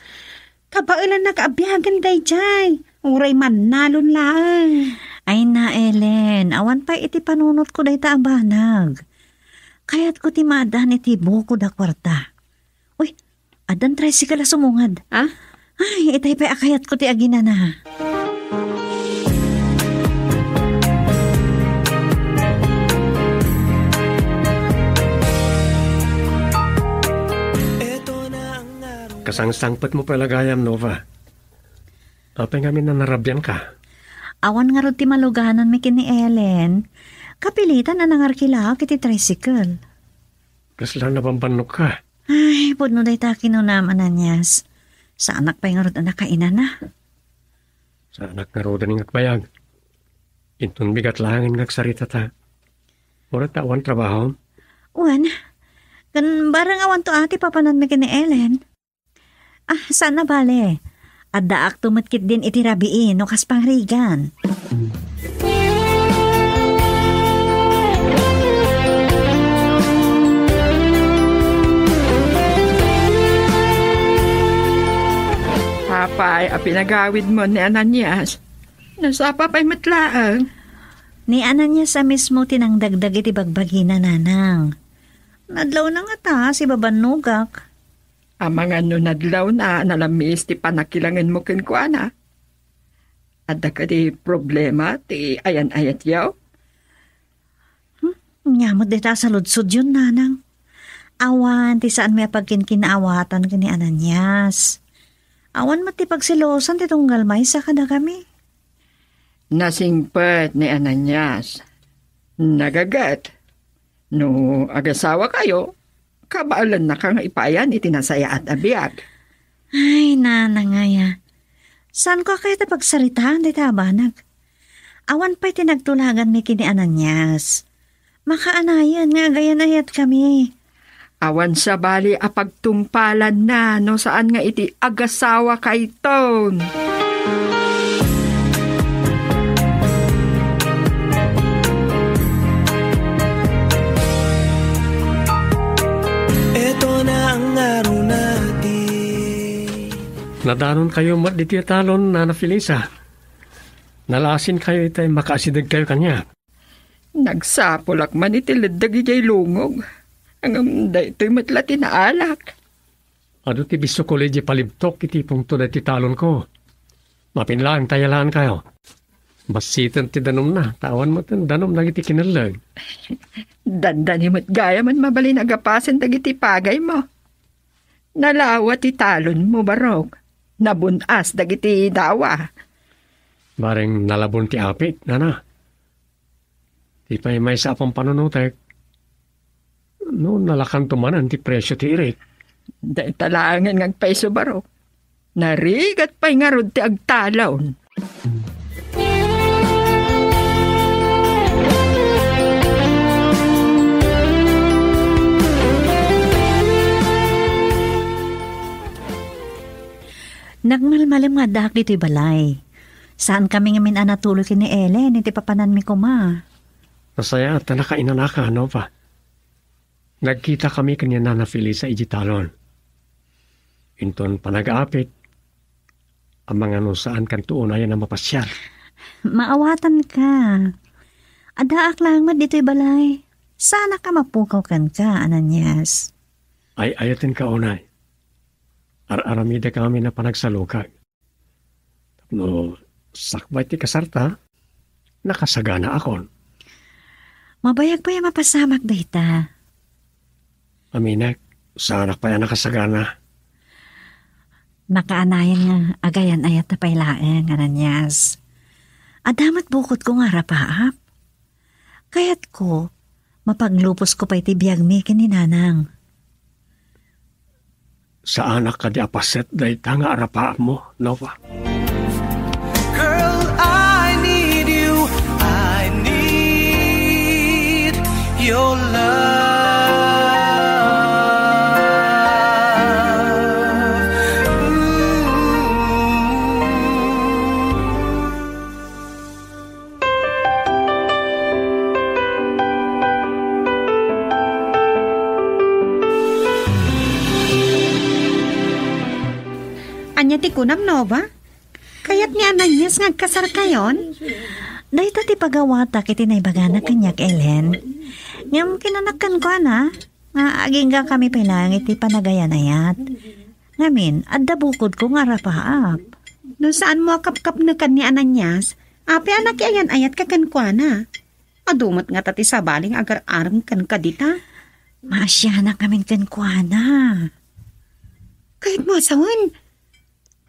Kabaelannak a biagen daydiay. Uray mannalon laeng. Ay na, Ellen, awan pay iti panunotko dayta a banag. Kayatko ti maaddaan iti bukod a kuarta. Uy, addan tricycle a sumungad. Ah? Ay, itay pay a kayatko ti aginana. Kasangsangpetmo pay la gayam, Nova. Apay ngamin a narabianka? Awan ngarud ti malugananmi ken ni Ellen. Kapilitan a nangarkilaak iti tricycle. Kasla nabambannokka? Ay, pudno dayta kinunam, Ananias. Saanak pay ngarud a nakainana. Saanak ngaruden nga agbayag. Inton bigat laengen nga agsaritata. Uray ta awan trabahom? Wen, ken bareng awanto a ti papananmi ken ni Ellen. Ah, saan a bale. Addaakto met ketdin iti rabii no kas pangrigan. Apay a pinagawidmo ni Ananias? Nasapa pay met laeng. Ni Ananias a mismo ti nangdagdag iti bagbagina, Nanang. Nadlawna ngata a sibabannogak. Amangan no nadlawna a nalamiis ti pannakilangenmo kenkuana. Adda kadi problema ti ayan-ayatyo? Hmm, ania met dayta a saludsodyon, Nanang? Awan ti saanmi a pagkinkinaawatan ken ni Ananias. Awan met ti pagselosan ti tunggal maysa kadakami. Nasingpet ni Ananias. Nagaget. No agasawakayo, kabaelannaka nga ipayan iti nasayaat a biag. Ay, Nanang aya. Saanko a kayat a pagsaritaan dayta a banag. Awan pay ti nagtulaganmi ken ni Ananias. Makaanayon nga agayan-ayatkami. Awan sabali a pagtungpalanna no saan nga iti agasawakayton. Eto na ang araw natin. Nadanonkayo met ditoy talon, Nana Felisa. Nalasinkayo itay makaasidegkayo kaniak. Nagsapulak man iti leddek idiay lungog. Ngem daytoy met la ti naalak. Adu ti bisukol idiay palibtok iti pungto daytoy talonko. Mapinlaeng ta yalankayo. Bassiten ti danumna, ta awan met danum dagiti kinelleg. Dandani met gayam a mabalin a gapasen dagiti pagaymo. Nalawa ti talonmo, Barok. Nabun-as dagiti dawa. Bareng nalabon ti apit, Nana. Ti pay maysa a pampanunotek, no nalakanto manen ti presio ti irik. Dayta laengen nga agpayso, Barok. Narigat pay ngarud ti agtalon. Nagmalmalem nga addaak ditoy balay. Saankami ngamin a natuloy ken ni Ellen iti papananmi koma. Nasayaat ta nakainanaka, Nova. Nagkitakami ken ni Nana Felisa idiay talon. Inton panagaapit, amangan no saankanto unayen a mapasiar. Maawatanka. Addaak laeng met ditoy balay. Saanak a mapukaw kenka, Ananias. Ay-ayatenka unay. Ar-aramidek amin a panagsalukag. Tapno sakbay ti kasarta, nakasaganaakon. Mabayag pay a mapasamak dayta. Aminek, saanak pay a nakasagana. Nakaanayan nga agayan-ayat ta pay laeng, Ananias. Adda met bukodko nga arapaap. Kayatko, mapagluposko pay ti biagmi ken ni Nanang. Saanak kadi a paset dayta nga arapaapmo, Nova? Girl, I need you. I need your love. Ooh. Ania ti kunam, Nova? Kayat ni Ananias nga agkasarkayon? Dayta ti pagawatak iti naibagana kaniak, Ellen. Ngem kinanak kenkuana nga aginggakami pay laeng iti panagayan-ayat. Ngamin, adda bukodko nga arapaap. No saanmo a kapkapnekan ni Ananias, apay a nakiayan-ayatka kenkuana? Adu met ngata ti sabali nga agar-arem kenka dita. Maasianak ngamin kenkuana. Kayatmo a sawen,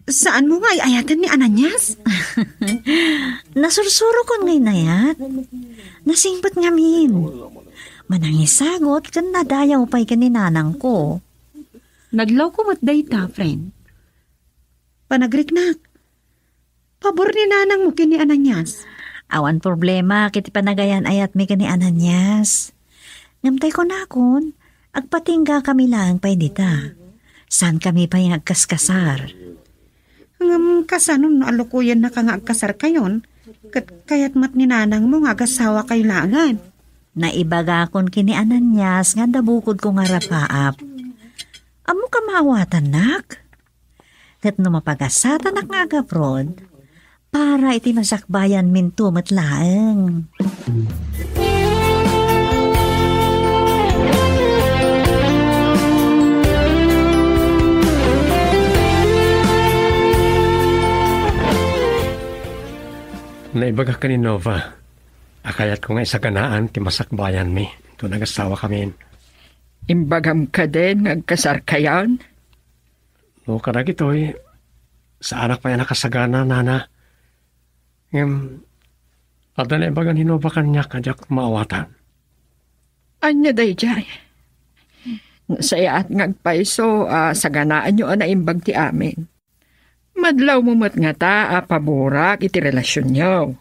saanmo nga ay-ayaten ni Ananias? Nasursurokon nga inayat. Nasingpet ngamin. Manangisagut ken nadayaw pay ken ni nanangko. Nadlawko met dayta, friend. Panagriknak. Pabor ni nanangmo ken ni Ananias. Awan problema iti panagayan-ayatmi ken ni Ananias. Ngem tay kunakon, agpatinggakami laeng pay dita. Saankami pay nga agkaskasar. Ngem kasano no alukuyennaka nga agkasarkayon, ket kayat met ni nanangmo nga agasawakayo laengen? Naibagakon ken ni Ananias nga adda bukodko nga arapaap. Ammoka maawatannak? Ket no mapagasatanak nga agabroad, para iti masakbayanminto met laeng. Naibagak ken ni Nova a kayatko nga isaganaan ti masakbayanmi, inton agasawakamin. Imbagam kadin nga agkasarkayon? No kadagitoy, saanak pay a nakasagana, nana. Ngem, adda naibaga ni Nova kaniak a diak maawatan. Ania daydiay? Nasayaat nga agpayso a saganaanyo a naimbag ti amin. Madlawmo met ngata a paborak iti relasionyo.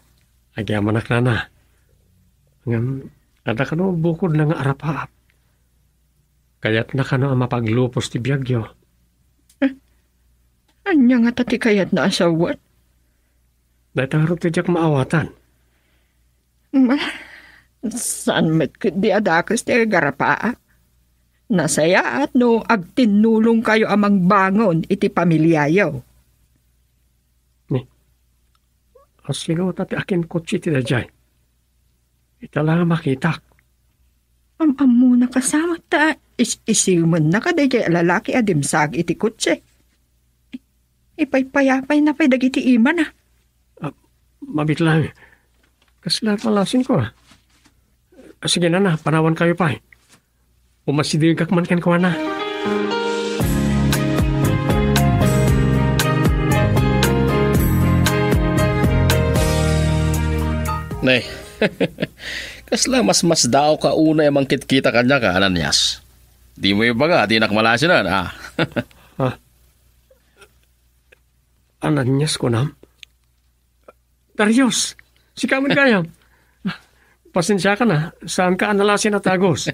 Agyamanak, nana. Ngem, adda kano bukodna nga arapaap? Kayatna kano a mapaglupos ti biagyo? Eh, ania ngata ti kayatna a sawen? Dayta ngarud ti diak maawatan. Ma, saan met ketdi a dakes ti agarapaak? Nasayaat no agtinnulongkayo a mangbangon iti pamiliayo. Ni, asino ta ti akinkotse ti daydiay? Ita la nga makitak. Am-ammona kasamat ta is-isimennaka daydiay a lalaki a dimsag iti kotse. Ipaypayapayna pay dagiti imana. Ah, mabitlang. Kasla palasinko, ah. Ah, sige, nana, panawankayo pay. Umasidegak man kenkuana. Ne, kasla masmasdaawka unay a mangkitkita kaniak, Ananias. Dimo ibaga, dinak malasinan, ah. Ah. Ananias, kunam? Darius, sika met gayam. Pasensiakan a, saanka a nalasin a tagus.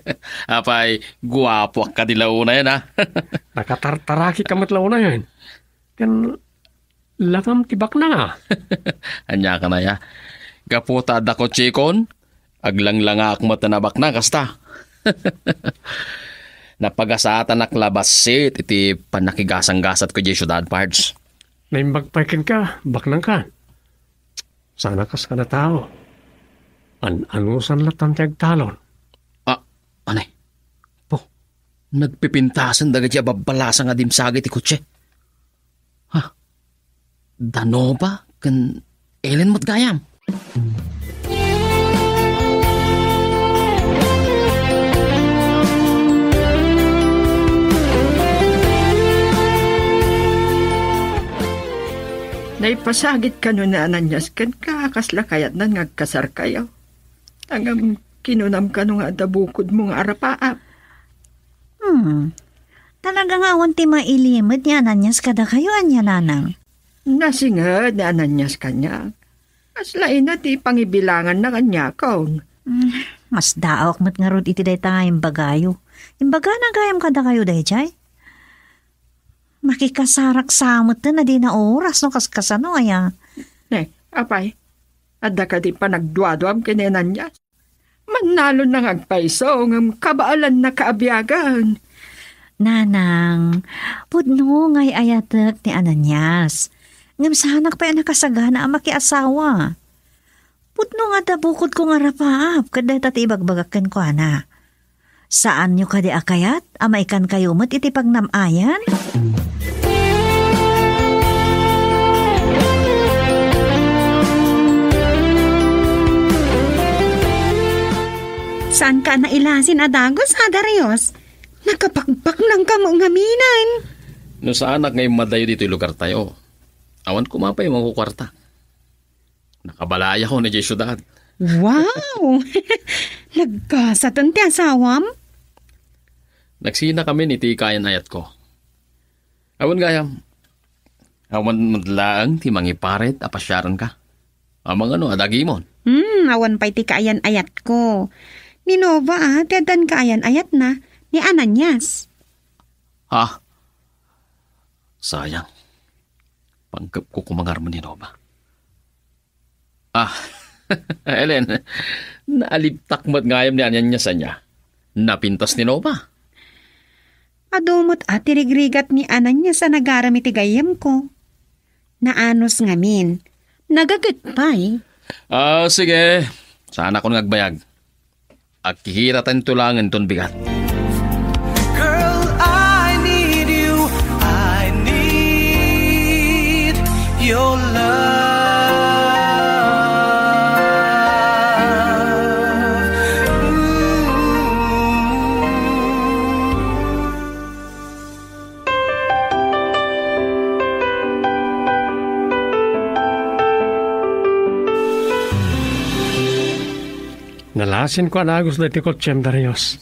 Apay, guapoak kadi la unayen, a. Nakatartarakika met la unayen. Ken langam ti baknang, a. Ania ka na, ya? Gapu ta adda kotsekon, aglanglangaak met a nabaknang kasta. Napagasatanak la bassit iti pannakigasanggasatko idiay siudad, Pards. Naimbag pay kenka, baknangkan. Saan a kas kada tao. An-anusan latan ti agtalon. Ah, anay? Po, nagpipintasen dagiti ababbalasang a dimsagi ti kotse. Ha? Da Nova ken Ellen met gayam. Naipasagit kano ni Ananias kenka a kasla kayatnan nga agkasarkayo? Ngem kinunam kano nga adda bukodmo nga arapaap? Hmm. Talaga nga awan ti mailimed ni Ananias kadakayo, ania, nanang? Nasinged ni Ananias kaniak. Kasla ina ti pangibilanganna kaniakon. Hmm, masdaawak met ngarud iti dayta nga imbagayo. Imbagana gayam kadakayo daydiay? Makikasarak sa met a dina oras no kaskasano, aya. Ne, apay, adda kadi panagduaduam ken ni Ananias? Mannalonna nga agpayso, ngem kabaelannaka a biagen. Nanang, pudno nga ay-ayatek ni Ananias. Ngem saanak pay a nakasagana a makiasawa. Pudno nga adda bukodko nga arapaap ket dayta ti ibagbagak kenkuana. Saanyo kadi a kayat a maikankayo met iti pagnam-ayan? Saanka a nailasin a dagus, a Darius? Nakapakpaknangka met ngaminen. No saanak nga immadayo ditoy lugartayo, awan koma pay makukuarta. Nakabalay ako na diay siudad. Wow! Nagkasaten ti asawam? Nagsinakamin iti kaayan-ayatko. Awan gayam. Awan met laeng ti mangiparit a pasiarenka. Amangan no adda agimon. Hmm, awan pay ti kaayan-ayatko. Ni Nova, a, ti addan kaayan-ayatna, ni Ananias. Ha? Sayang. Pangkepko koma ngarud ni Nova. Ah, Ellen, naalibtak met gayam ni Ananias ania. Napintas ni Nova. Adu met a ti rigrigat ni Ananias a nagaram iti gayyemko. Naanus ngamin. Nagaget pay. Ah, sige. Saanakon nga agbayag. Agkikitatayo laengen ton bigat. Girl, I need you. I need your love. Ooh. Nalasinko a nagus daytoy kotsem, Darius.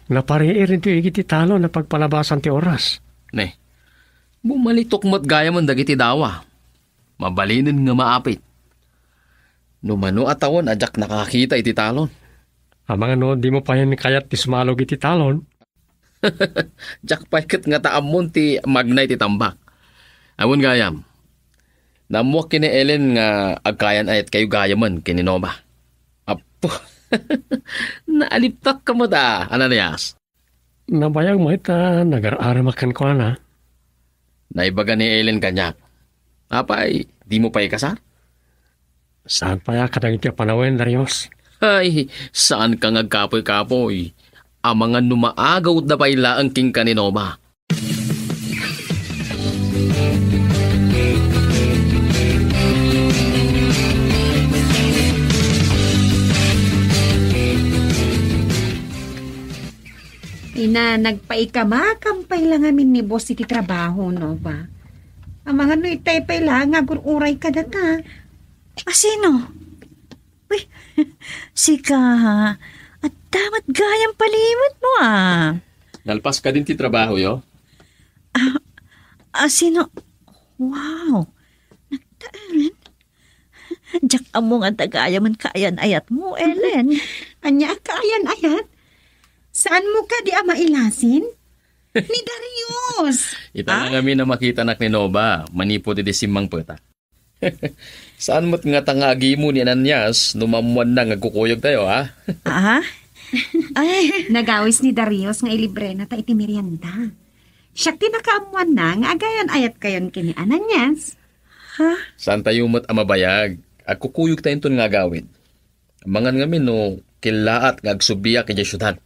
Napariir ditoy igiti talon a pagpalabasan ti oras. Ne, bumalitok met gayamen dagiti dawa. Mabalinen nga maapit. No mano a tawen a diak nakakita iti talon. Amangan no dimo payen kayat ti sumalog iti talon. Diak pay ket ngata ammon ti magna iti tambak. Awan gayam. Naammoak ken ni Ellen nga agkaayan-ayatkayo gayamen ken ni Nova. Apo. Naalibtakka met a, Ananias. Nabayag met a nagar-aramak kenkuana. Naibaga ni Ellen kaniak. Apay, dimo pay ikasar? Saan pay a kadagiti a panawen, Darius? Ay, saanka nga agkapoy-kapoy. Amangan no maagawda pay laeng kenka ni Nova. Ina, nagpaikamakam pay la ngamin ni boss iti trabaho, Nova. Amangan no itay pay la nga agur-uray kadata. A, sino? Uy, sika, ha? Adda met gayam palimed mo, a. Nalpas kadin ti trabaho yo? A, a, sino? Wow, nagtaengen. Diak ammo nga adda gayamen kaayan-ayatmo, Ellen. Ania a kaayan-ayat? Saanmo kadi a mailasin? Ni Darius! Ita ngamin a makitanak ni Nova, manipud idi simmangpetak. Saan met ngata nga agimo ni Ananias no maammoanna nga agkukuyogtayo, a? A? Ay. Nagawis ni Darius nga ilibrena ta iti merienda. Siak ti nakaammoanna nga agayan-ayatkayon ken ni Ananias. Ha? Saantayo met a mabayag. Agkukuyogtayonton nga agawid. Amangan ngamin no kellaat nga agsubliak idiay siudad.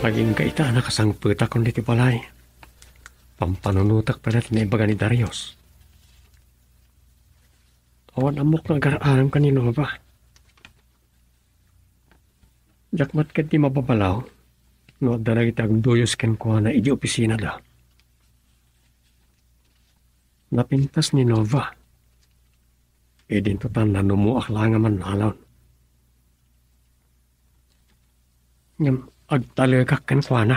Agingga ita a nakasangpetakon ditoy balay. Pampanunotak pay la ti naibaga ni Darius. Awan ammok nga agar-arem ken ni Nova. Diak met ketdi mababalaw no adda dagiti agduyos kenkuana idi opisinada. Napintas ni Nova. Idinto ta nanumoak laeng a mannalon. Ngem agtalekak kenkuana.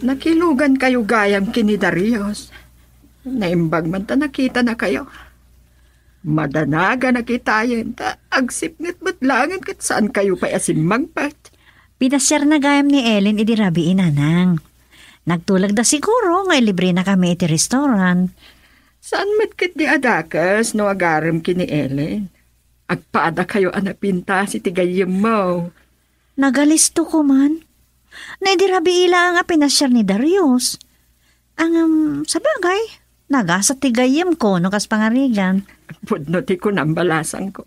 Nakilugankayo gayam ken ni Darius. Naimbag man ta nakitanakayo. Madanaganak itayen, ta agsipnget met laengen ket saankayo pay a simmangpet. Pinasiarna gayam ni Ellen idi rabii, nanang. Nagtulegda siguro nga ilibrenakami iti restaurant. Saan met ketdi a dakes no agarem ken ni Ellen. Agpadakayo a napintas iti gayyemmo. Nagalisto ko man. Naidirabii laeng a pinasiar ni Darius. Ngem, sabagay, nagasat ti gayyemko no kas pangarigan. Pudno ti kunam, balasangko.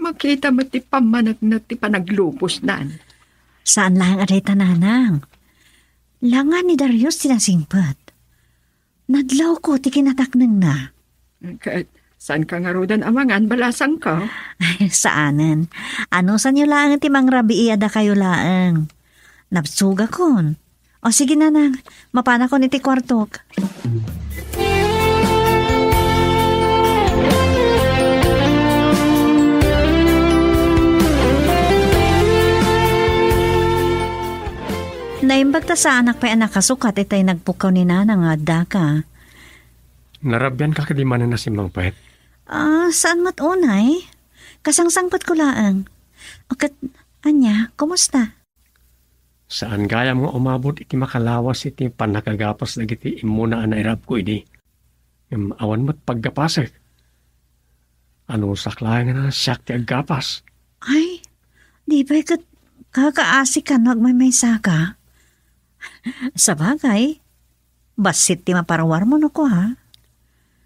Makita met ti pammaneknek ti panaglupos nan. Saan laeng a dayta, nanang. Langa ni Darius ti nasingpet. Nadlawko ti kinataknengna. Ket saanka ngaruden a mangan, balasangko? Saanen. Anusanyo laeng ti mangrabii a dakayo laeng. Nabsogakon. O sige, nanang, mapanakon iti kuartok. Naimbag ta saanak pay a nakasukat itay nagpukkaw ni nanang nga addaka. Narabianka kadi manen a simmangpet? Ah, saan met unay? Kasangsangpetko laeng. O ket, ania, kumusta? Saan gayam nga umabot iti makalawas iti pannakagapas dagiti immuna a nairabko idi. Ngem awan met paggapasek. Anusak laeng a siak ti aggapas. Ay, di pay ket kakaasikan no agmaymaysaka? Sabagay, bassit ti maparuarmo no kua.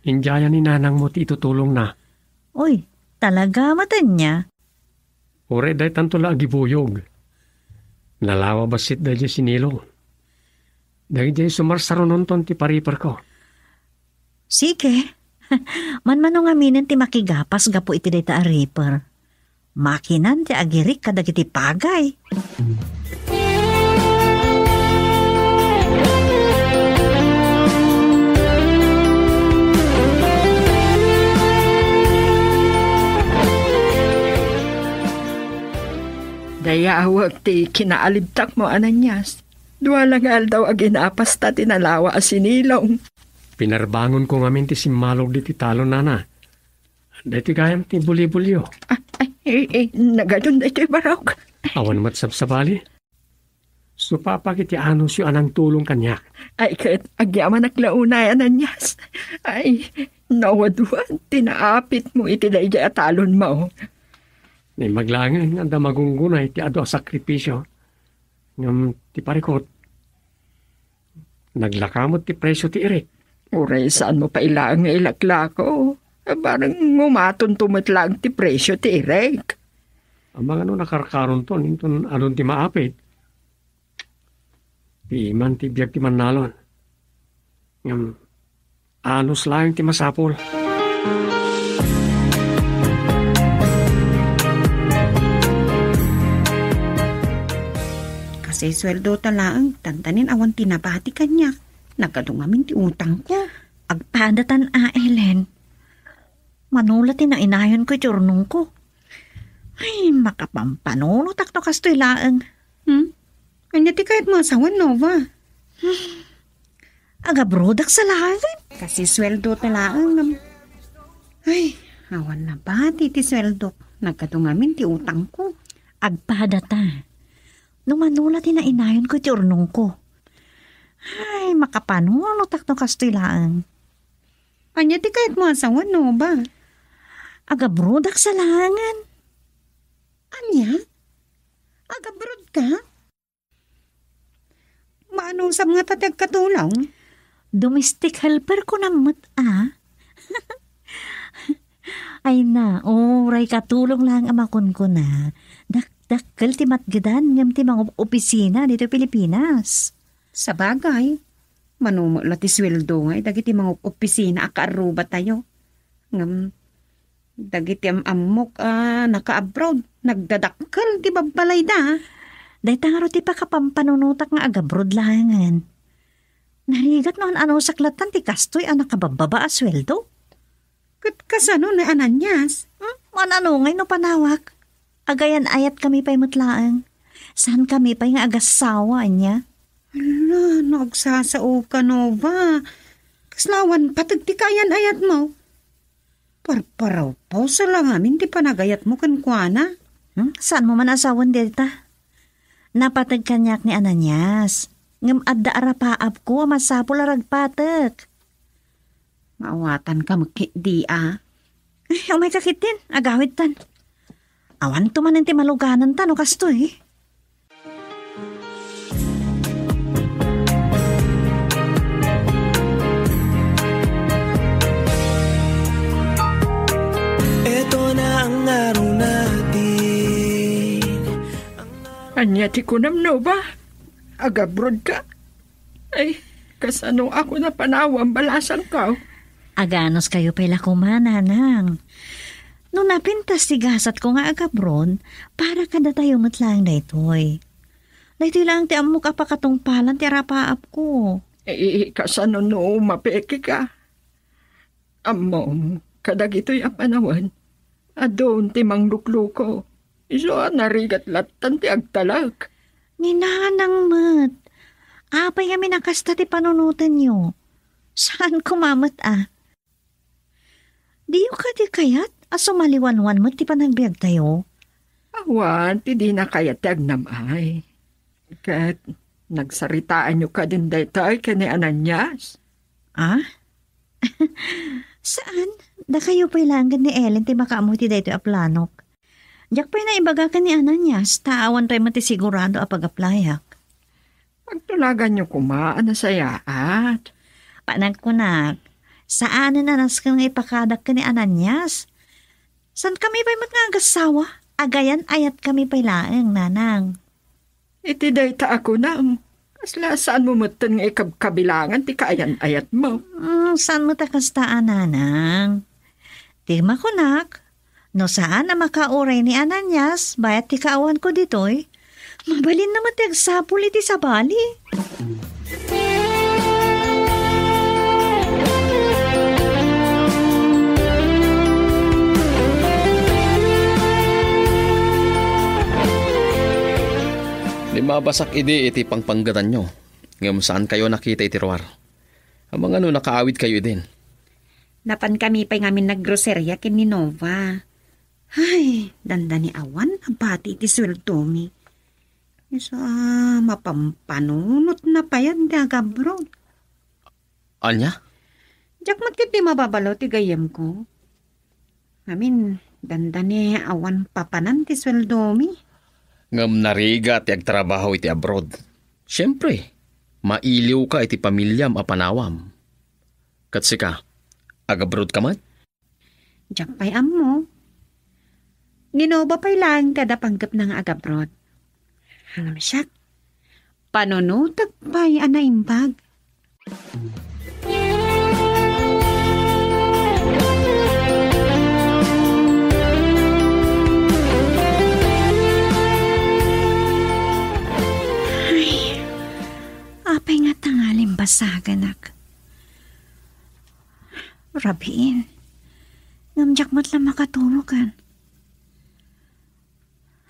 Indiayan ni nanangmo ti itutulongna. Uy, talaga met ania? Uray daytanto la agibuyog. Nalawa bassit daydiay sinilo. Daydiay sumarsarunonton ti pariperko. Sige. Manmano ngaminen ti makigapas gapu iti dayta a riper. Makinan ti agirik kadagiti pagay. Dayawek ti kinaalibtakmo, Ananias. Dua la nga aldaw a ginapasta ti nalawa a sinilong. Pinarbangonko ngamin ti simmalog diti talon, nana. Daytoy gayam ti bulibulyo. Ah, ay, eh, eh, nagadun daytoy barok. Awan met sabsabali. Supapak iti anusyo a nangtulong kaniak. Ay, ket agyamanak la unay, Ananias. Ay, nawaduan ti naapitmo iti daydiay a talonmo. Naimbag laengen nga adda magungguna iti adu a sakripisio. Ngem ti parikut, naglaka met ti presio ti irik. Uray saanmo pay laeng nga ilaklako. Bareng umatonto met laeng ti presio ti irik. Amangan no nakarkaronton, inton adun ti maapit. Piman ti biag ti mannalon. Ngem, anus laeng ti masapul. Kasisueldo ta laeng, tantanin awan ti nabati kaniak. Nagadu ngamin ti utangko. Agpadatan a, Ellen. Mano la ti nainayonko iti urnongko. Ay, makapampanunotak no kastoy laeng. Hmm? Ania ti kayatmo a sawen, Nova? Agabrodak sa laeng. Kasisueldo ta laeng, ngem. Ay, awan nabati ti sueldok. Nagadu ngamin ti utangko. Agpadata. No mano la ti nainayonko iti urnongko. Ay, makapanunotak no kastoy laeng. Ania ti kayatmo a sawen, Nova? Agabrodak sa laengen. Ania? Agabrodka? Maanusam ngata ti agkatulong? Domestic helper ko na met, a. Ay na, uray katulong laeng a makunkuna. Dakdakkel ti matgedan ngem ti mangopisina ditoy Pilipinas. Sabagay, mano met la ti sueldo ngay dagiti mangup-opisina a kaarrubatayo. Ngem, dagiti am-ammok a naka-abroad, nagdadakkel ti babbalayda. Dayta ngarud ti pakapampanunotak nga agabroad laengen. Narigat no an-anusak lattan ti kastoy a nakababbaba a sueldo. Ket kasano ni Ananias? Hmm? Maan-ano ngay no panawak? Agayan-ayatkami pay met laeng. Saankami pay nga agassawa, ania? Hala, no agsasaoka, Nova. Kasla awan pateg ti kaayan-ayatmo. Parparawpawsa la ngamin ti panagayatmo kenkuana. Hmm? Saanmo man a sawen dayta? Napateg kaniak ni Ananias. Ngem adda arapaapko a masapul a ragpatek. Maawatanka met ketdi a. Ay, umayka ketdin, agawidtan. Awanto manen ti malugananta no kastoy. Eto na ang araw natin. Ania ti kunam, Nova? Agabroad ka? Ay, kasano ako napanawam, balasangko? Aganos kayo pay la koma, nanang. No napintas ti gasatko nga agabroad, para kadatayo met laeng daytoy. Daytoy laeng ti ammok a pakatungpalan ti arapaapko. Eh, kasano no mapeke ka? Ammom, kadagitoy a panawen, adun ti manglukluko. Isu a narigat lattan ti agtalek. Ni nanang met. Apay ngamin a kasta ti panunotenyo? Saan koma met a? Diyo kadi kayat a sumaliwanwan met ti panagbiagtayo? Awan ti dina kayat ti agnam-ay. Ket nagsaritaanyo kadin daytoy ken ni Ananias? Ah? Saan? Dakayo pay laeng ken ni Ellen ti makaammo iti daytoy a planok. Diak pay naibaga ken ni Ananias, ta awan pay met ti sigurado a pag-applyak. Pagtulaganyo koma a nasayaat. Panagkunak, saanen a nasken nga ipakadak ken ni Ananias. Saankami pay met nga agassawa? Agayan-ayatkami pay laeng, nanang. Iti dayta a kunam, kasla saanmo metten nga ikabkabilangan ti kaayan-ayatmo? Mm, saan met a kasta a, nanang? Ti makunak, no saan a makauray ni Ananias bayat ti kaawanko ditoy, mabalinna met ti agsapul iti sabali. Limmabasak idi iti pangpanggatanyo, ngem saankayo nakita iti ruar. Amangan no nakaawidkayo idin. Napankami pay ngamin naggroseria ken ni Nova. Ay, dandani awan a bati iti sueldomi. Isu a mapampanunotna payen ti agabroad. Ania? Diak met ketdi mababalo ti gayyemko. Ngamin, dandani awan papanan ti sueldomi. Ngem narigat ti agtrabaho iti abroad. Siempre, mailiwka iti pamiliam a panawam. Ket sika, agabroad ka met? Diak pay ammo. Ni Nova pay laeng ti adda panggepna nga agabroad. Ngem siak, panunotek pay a naimbag. Ay, apay nga tangalim basaganak. Rabiin. Ngem diak met la makatulogan.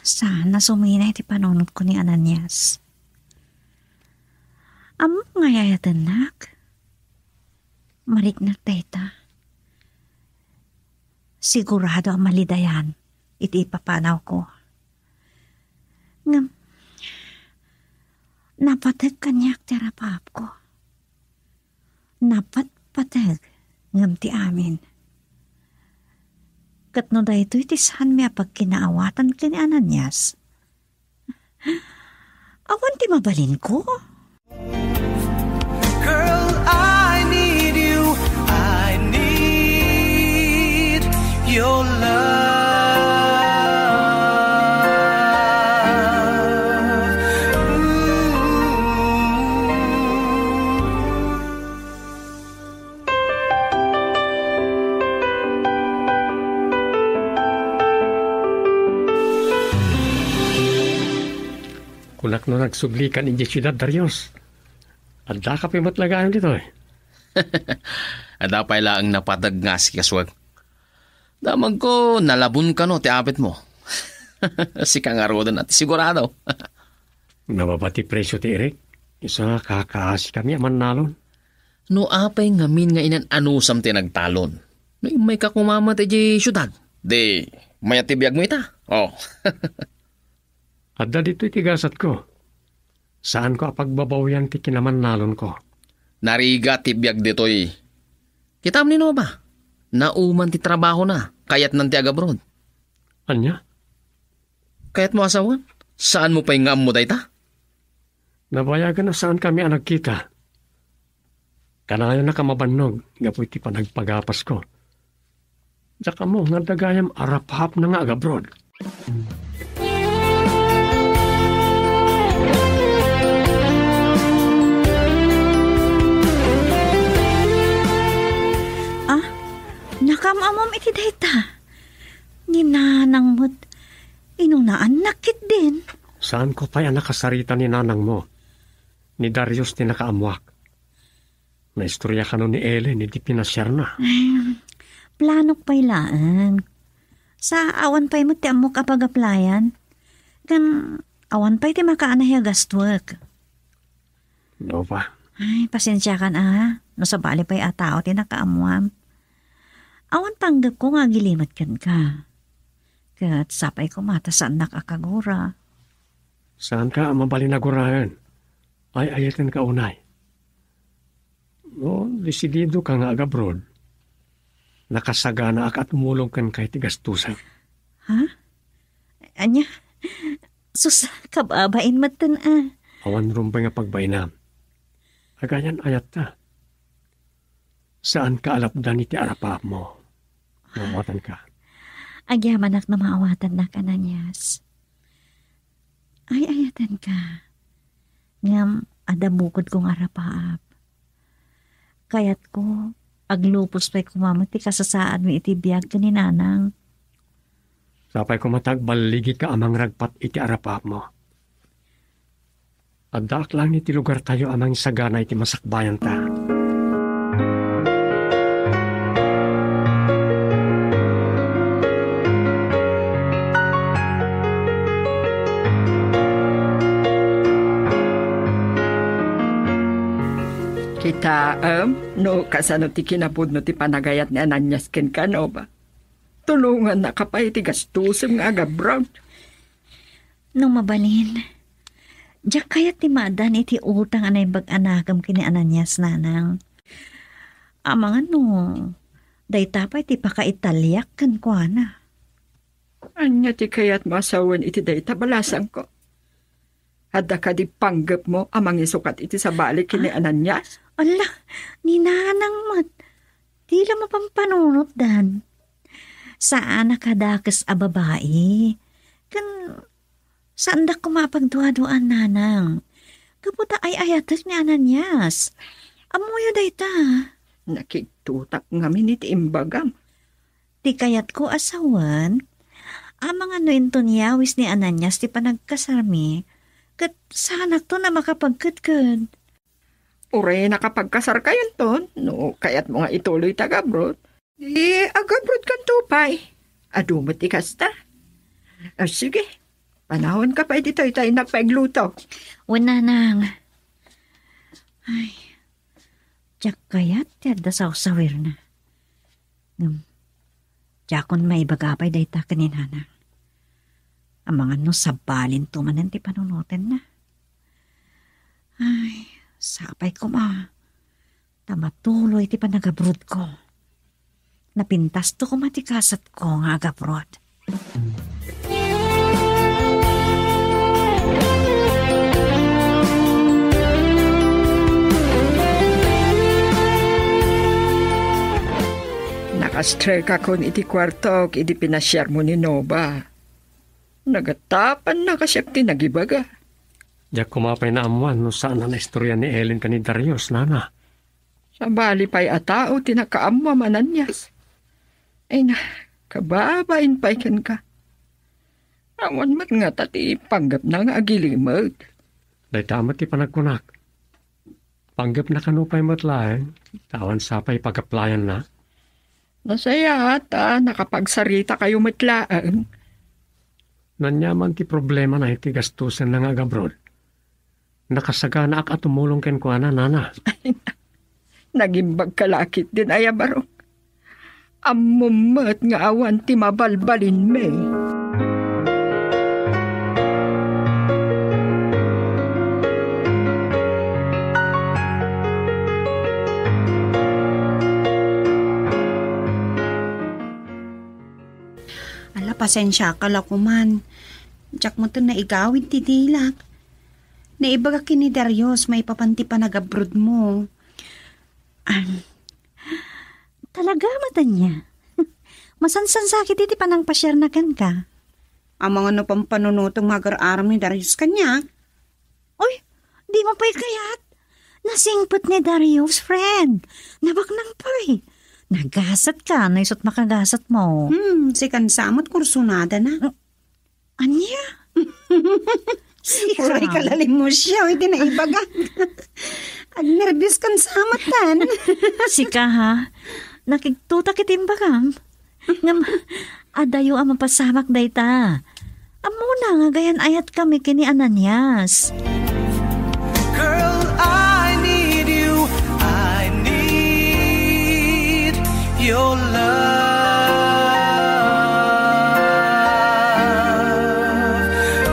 Saan a suminay ti panunotko ni Ananias. Ammok nga ay-ayatennak. Mariknak dayta. Sigurado a malidayan iti ipapanawko. Ngem, napateg kaniak ti arapaapko. Napatpateg ngem ti amin. Ket no daytoy ti saanmi a pagkinaawatan ken ni Ananias, awan ti mabalinko? Girl, I need you. I need your love. Ooh. No nagsubli kan idiay siudad, Darius, addaka pay met la gayam ditoy. Adda pay laeng napateg nga asikasuek. Damagko, nalabon kano ti apitmo. Sika ngaruden a ti sigurado. Nababa ti presio ti irik. Isu nga kakaasikami a mannalon. No apay ngamin nga inan-anusam ti nagtalon? No immayka koma met idiay siudad, di mayat ti biagmo ita. Oh. Adda ditoy ti gasatko. Saanko a pagbabawian ti kinamannalonko. Narigat ti biag ditoy. Kitam ni Nova. Nauman ti trabahona. Kayatnan ti agabroad. Ania? Kayatmo a sawen? Saanmo pay nga ammo dayta? Nabayagen a saankami a nagkita. Kanayonnak a mabannog gapu iti panagpagapasko. Diak ammo nga adda gayam a rapapna nga agabroad. Ah, nakam-amam iti dayta. Ni nanang met, inunaannak ketdin. Saanko pay a nakasarita ni nanangmo. Ni Darius ti nakaammuak. Naistorya kano ni Ellen iti pinasiarna. Ay, planok pay laeng. Sa awan pay met ti ammok a pagaplayan. Ngem awan pay ti makaanay a gastuek. Nova. Ay, pasensiakan a. No sabali pay a tao ti nakaammuam. Awan panggepko nga agilimed kenka. Ket sapay koma ta saannak a kagura. Saanka a mabalin a guraen. Ay-ayatenka unay. No desididoka nga agabroad, nakasaganaak a tumulong kenka iti gastusan. Ha? Ania? Sus, kababain metten a. Awan rumbeng a pagbainam. Agayan-ayatta. Saanka a lapdan iti arapaapmo. Maawatanka. Agyamanak no maawatannak, Ananias. Ay-ayatenka. Ngem adda bukodko nga arapaap. Kayatko, aglupos pay koma met ti kasasaadmi iti biag ken ni Nanang. Sapay koma ta agballigika a mangragpat iti arapaapmo. Addaak laeng iti lugartayo a mangisagana iti masakbayanta. Kitaem no kasano ti kinapudno ti panagayat ni Ananias kenka, Nova. Tulongannaka pay iti gastosem nga agabroad. No mabalin, diak kayat ti maaddaan iti utang a naimbag a nakem ken ni Ananias, Nanang. Amangan no dayta pay ti pakaitaliak kenkuana. Ania ti kayatmo a sawen iti dayta, balasangko? Adda kadi panggepmo a mangisukat iti sabali ken ni Ananias? Ala, ni Nanang met. Dila mapampanunotdan. Saanak a dakes a babai. Ken saandak koma a pagduaduaan, Nanang. Gapu ta ay-ayatek ni Ananias. Ammoyo dayta. Nakigtotak ngamin iti imbagam. Ti kayatko a sawen, amangan no inton yawis ni Ananias ti panagkasarmi, ket saanakton a makapagkedked. Uray nakapagkasarkayonton, no kayatmo nga ituloy ti agabroad. Di agabroadkanto pay. Adu met ti kasta. Ah, sige, panawonka pay ditoy ta innak pay agluto. Wen, Nanang. Ay, diak kayat ti adda sawsawirna. Ngem, diakon maibaga pay dayta ken ni Nanang. Amangan no sabalinto manen ti panunotenna. Ay, sapay koma ta matuloy ti panagabrodko. Napintasto koma ti gasatko nga agabroad. Nakastrek akon iti kuartok idi pinasiarmo ni Nova. Nagatapanna kasiak ti nagibaga. Diak koma pay naammuan no saan a naistorya ni Ellen ken ni Darius, Nana. Sabali pay a tao ti nakaammo a Ananias. Ay na, kababain pay kenka. Awan met ngata ti panggepna nga agilimed. Dayta met ti panagkunak. Panggepna kano pay met laeng, ta awan sapay pagaplayanna. Nasayaat a nakapagsaritakayo met laeng. Ania man ti problemana iti gastusenna nga agabroad? Nakasaganaak a tumulong kenkuana, nana. Nagimbagka la ketdin aya, barok? Ammom met nga awan ti mabalbalinmi. Ala, pasensiaka la koman. Diak met naigaw ti dilak. Naibaga ken ni Darius maipapan ti panagabroadmo. Am, talaga met ania? Masansansakit iti panangpasiarna kenka. Amangan no pampanunotem nga agar-aram ni Darius kaniak. Uy, dimo pay kayat? Nasingpet ni Darius, friend. Nabaknang pay. Nagasatka, no isu't makagasatmo. Hmm, sikan sa met kursunadana. Ania? Uray kalalimmo siya, iti naibaga. Agnerbios kan sa met tan. Sika, ha? Nakigtutak iti imbagam. Ngem, adayo a mapasamak dayta. Ammona nga agayan-ayatkami ken ni Ananias. Girl, I need you. I need your love.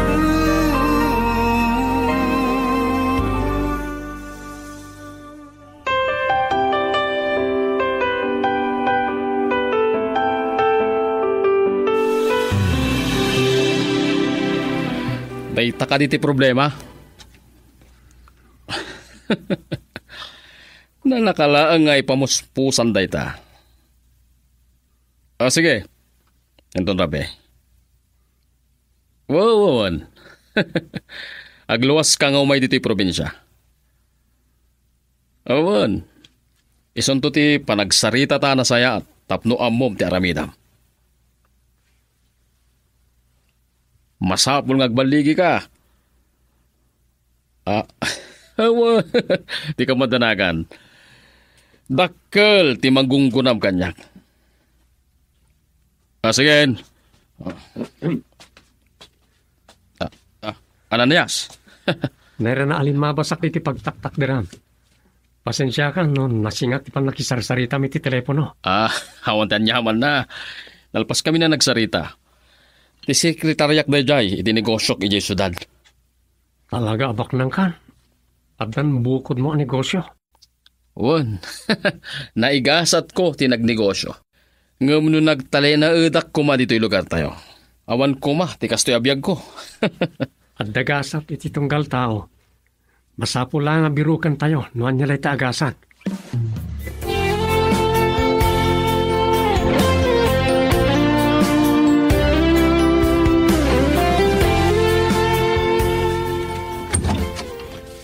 Ooh. Dayta kadi ti problema? Nalaka laeng nga ipamuspusan dayta. Ah, sige. Inton rabii. Wen, wen, wen. Agluaska nga umay ditoy probinsia. Wen. Isunto ti panagsaritata a nasayaat tapno ammom ti aramidam. Masapul nga agballigika. Ah, awa, ti kamadanagan. Dakkel ti manggunggunam kaniak. Ah, sige. Ah, ah, Ananias. Nairana a limmabasak iti pagtaktakderam. Pasensiakan no nasingat ti pannakisarsaritam iti telepono. Ah, awan ti aniamanna. Nalpaskami a nagsarita. Ti sekretariak daydiay iti negosiok idiay siudad. Talaga a baknangkan? Addan bukodmo a negosio? Wen, naigasatko ti nagnegosio. Ngem no nagtalinaedak koma ditoy lugartayo, awan koma ti kastoy a biagko. Adda gasat iti tunggal tao. Masapul la nga birukentayo no ania dayta a gasat.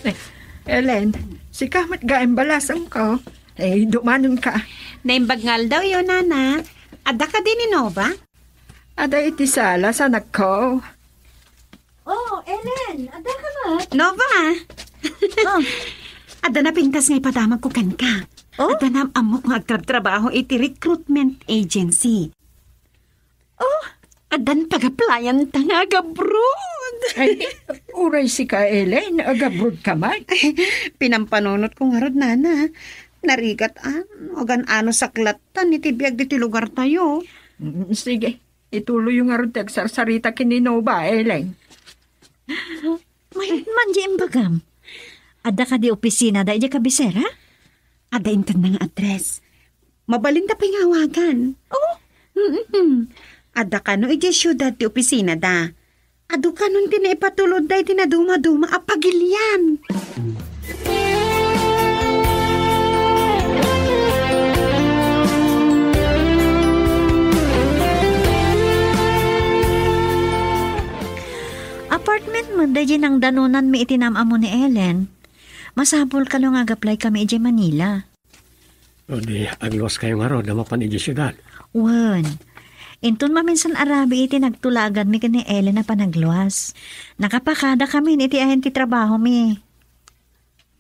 Eh, Ellen, sika met gayam balasangko. Eh, dumanonka. Naimbag nga aldawyo, Nana. Adda kadi ni Nova? Ada iti sala, sanakko. Oh, Ellen, adda ka met? Nova! Oh. Adda napintas nga ipadamagko kenka. Oh? Adda naam-ammok nga agtrabtrabaho iti recruitment agency. Oh? Addan pag-applyan ta nga agabroad. Ay, uray sika, Ellen, agabroad ka man. Pinampanunot ko ngarud, Nana. Narigat, ah, no agan-ano saklatan iti biag ditoy lugartayo. Mm, sige. Ituloyyo ngarud ti agsarsarita ken ni Nova, Ellen. Mayat man di imbagam. Adda kadi opisina da idiay kabisera? Adda inton nga address. Mabalin ta pay nga awagan. Oh? Mm-mm. Adda kano idiay siudad ti opisina da. Adu kanon ti naipatulod da iti nadumaduma a pagilian. Apartment met daydiay nangdanonanmi iti naam-ammo ni Ellen. Masapul kano nga agapplaykami idiay Manila. O di, agluaskayo ngarud a mapan idiay siudad. Wen, Inton maminsan a rabii iti nagtulaganmi ken ni Ellen a panagluas. Nakapakadakamin iti ayan ti trabahomi.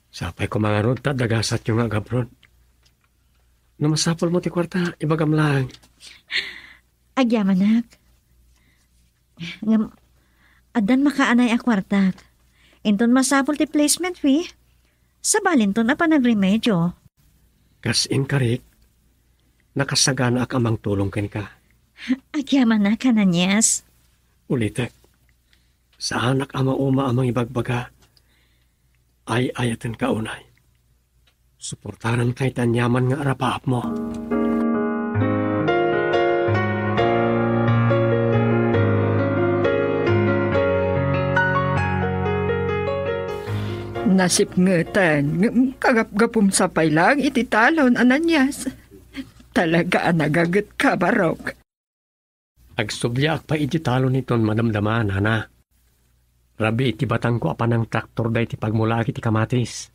Sapay koma ngarud ta dagasatyo nga agabroad. No masapulmo ti kuarta, ibagam laeng. Agyamanak. Ngem, addan makaanay a kuartak. Inton masapul ti placement fee, sabalinton a panagremedio. Kas inkarik, nakasaganaak a mangtulong kenka. Agyamanak, Ananias. Ulitek, saanak a mauma a mangibagbaga. Ay-ayatenka unay. Suportaranka iti aniaman nga arapaapmo. Nasipngeten, ngem kagapgapum sa pay laeng iti talon, Ananias. Talaga a nagagetka, Barok. Agsubliaak pay iti talon inton madamdama, nana. Rabii ti batangko a panangtraktor daydi pagmulaak iti kamatis.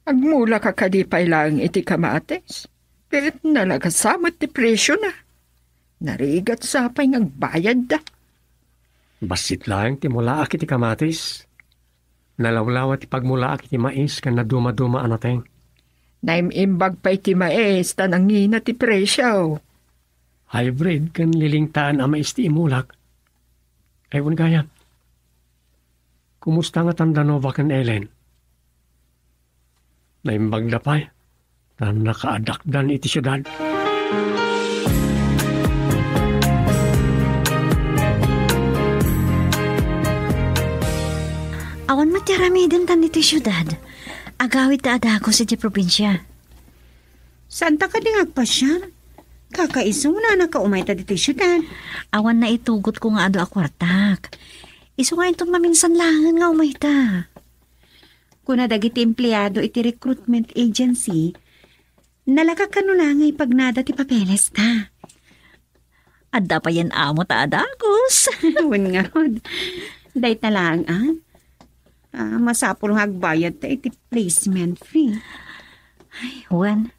Agmulaka kadi pay laeng iti kamatis? Ket nalagasa met ti presiona. Narigat sa pay nga agbayadda. Bassit laeng ti mulaak iti kamatis. Nalawlawa ti pagmulaak iti mais ken nadumaduma a nateng. Naim-imbag pay ti mais ta nangina ti presio. Hybrid ken lilingtaan a mais ti imulak. Ay, wen gayam. Kumusta ngata Nova ken Ellen? Naimbagda pay, ta nakaadakdan iti siudad. Awan met ti aramiden tan iti siudad. Agawid ta a dagus iti probinsia. Saanta kadi nga agpasiar? Kakaisuna a nakaumayta ditoy siudad. Awan naitugotko nga adu a kuartak. Isu nga inton maminsan laengen nga umayta. Kuna dagiti empleado iti recruitment agency, nalaka kano la nga ipagnada ti papelesta. Adda payen amo ta a dagus. Wen ngarud, dayta laeng, a? Ah, masapul nga agbayadta iti placement fee. Ay, wen,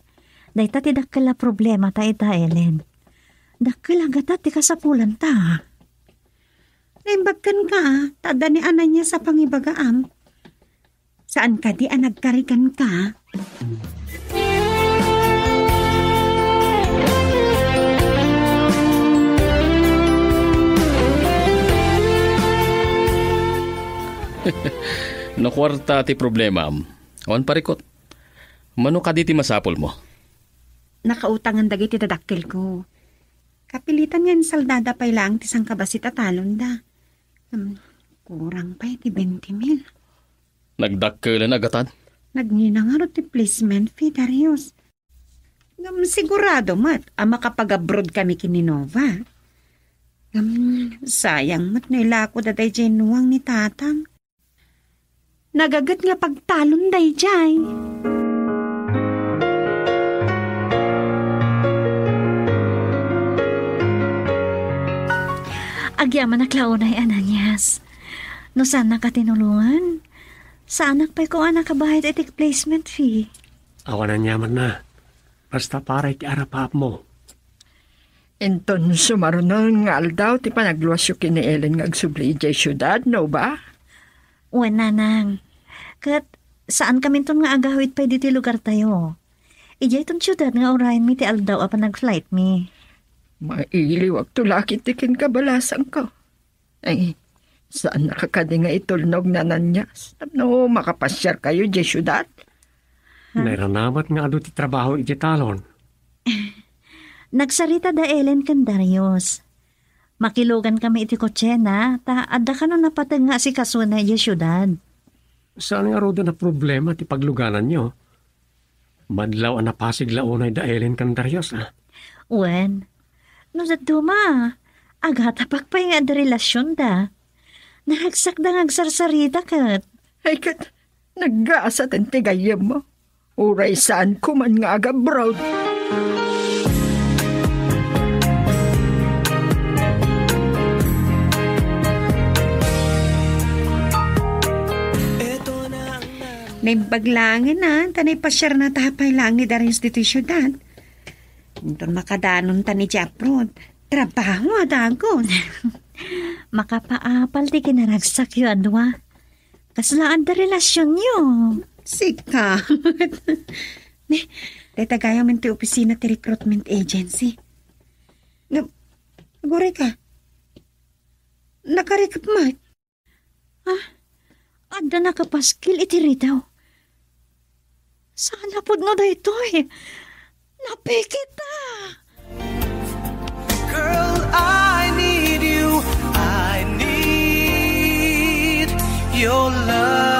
dayta ti dakkel a problemata ita, Ellen. Dakkel a gatat ti kasapulanta. Naimbag kenka, a, ta adda ni Ananias a pangibagaam. Saan kadi a nagkariganka? No kuarta ti problemam, awan parikut. Mano kadi ti masapulmo? Nakautangan dagiti dadakkelko. Kapilitan nga insaldada pay laeng ti sangkabassit a talonda. Hmm, kurang pay ti twenty mil. Nagdakkelen a gatat? Nagngina ngarud ti placement fee, Darius. Ngem sigurado met a makapag-abroad kami ken ni Nova. Ngem sayang met no ilakoda daydiay nuang ni Tatang. Nagaget nga pagtalon daydiay. Agyamanak la unay, Ananias. No saannak a tinulongan, saanak pay koma a nakabayad iti placement fee. Awan aniamanna. Basta para iti arapaapmo. Inton sumarunon nga aldaw ti panagluasyo ken ni Ellen nga agsubli idiay siudad, no ba? Wen, nanang. Ket saan kaminton nga agawid pay ditoy lugartayo. Idiayton siudad nga urayenmi ti aldaw a panagflightmi. Mailiwakto la ketdi ken kabalasangko. Ay, saannaka kadi nga itulnog, Ananias, tapno makapasiarkayo idiay siudad? Nairanabat nga adu ti trabaho idiay talon. Nagsarita da Ellen ken Darius. Makilugan kami iti kotsena, ta adda kano napateg nga asikasona idiay siudad. Saan ngaruden a problema ti paglugananyo? Madlaw a napasig la unay da Ellen ken Darius, a? Wen, no dadduma, agatapak pay nga adda relasionda. Nahagsakda nga agsarsarita ket. Ay ket, naggasaten ti gayyemmo. Uray saan koman nga agabroad. Naimbag laengen a, ta naipasiarnata pay laeng ni Darius ditoy siudad. Inton makadanonta idiay abroad, Trabaho, adagon. Makapaapal ti kinaragsakyo a dua. Kasla adda relasionyo? Sika. Ni, dayta gayam ti opisina ti recruitment agency. Nga, aguray ka. Nakarikap met. Ah, adda nakapaskil iti ridaw. Saan a pudno daytoy? Napikit ta! Girl, I need you. I need your love.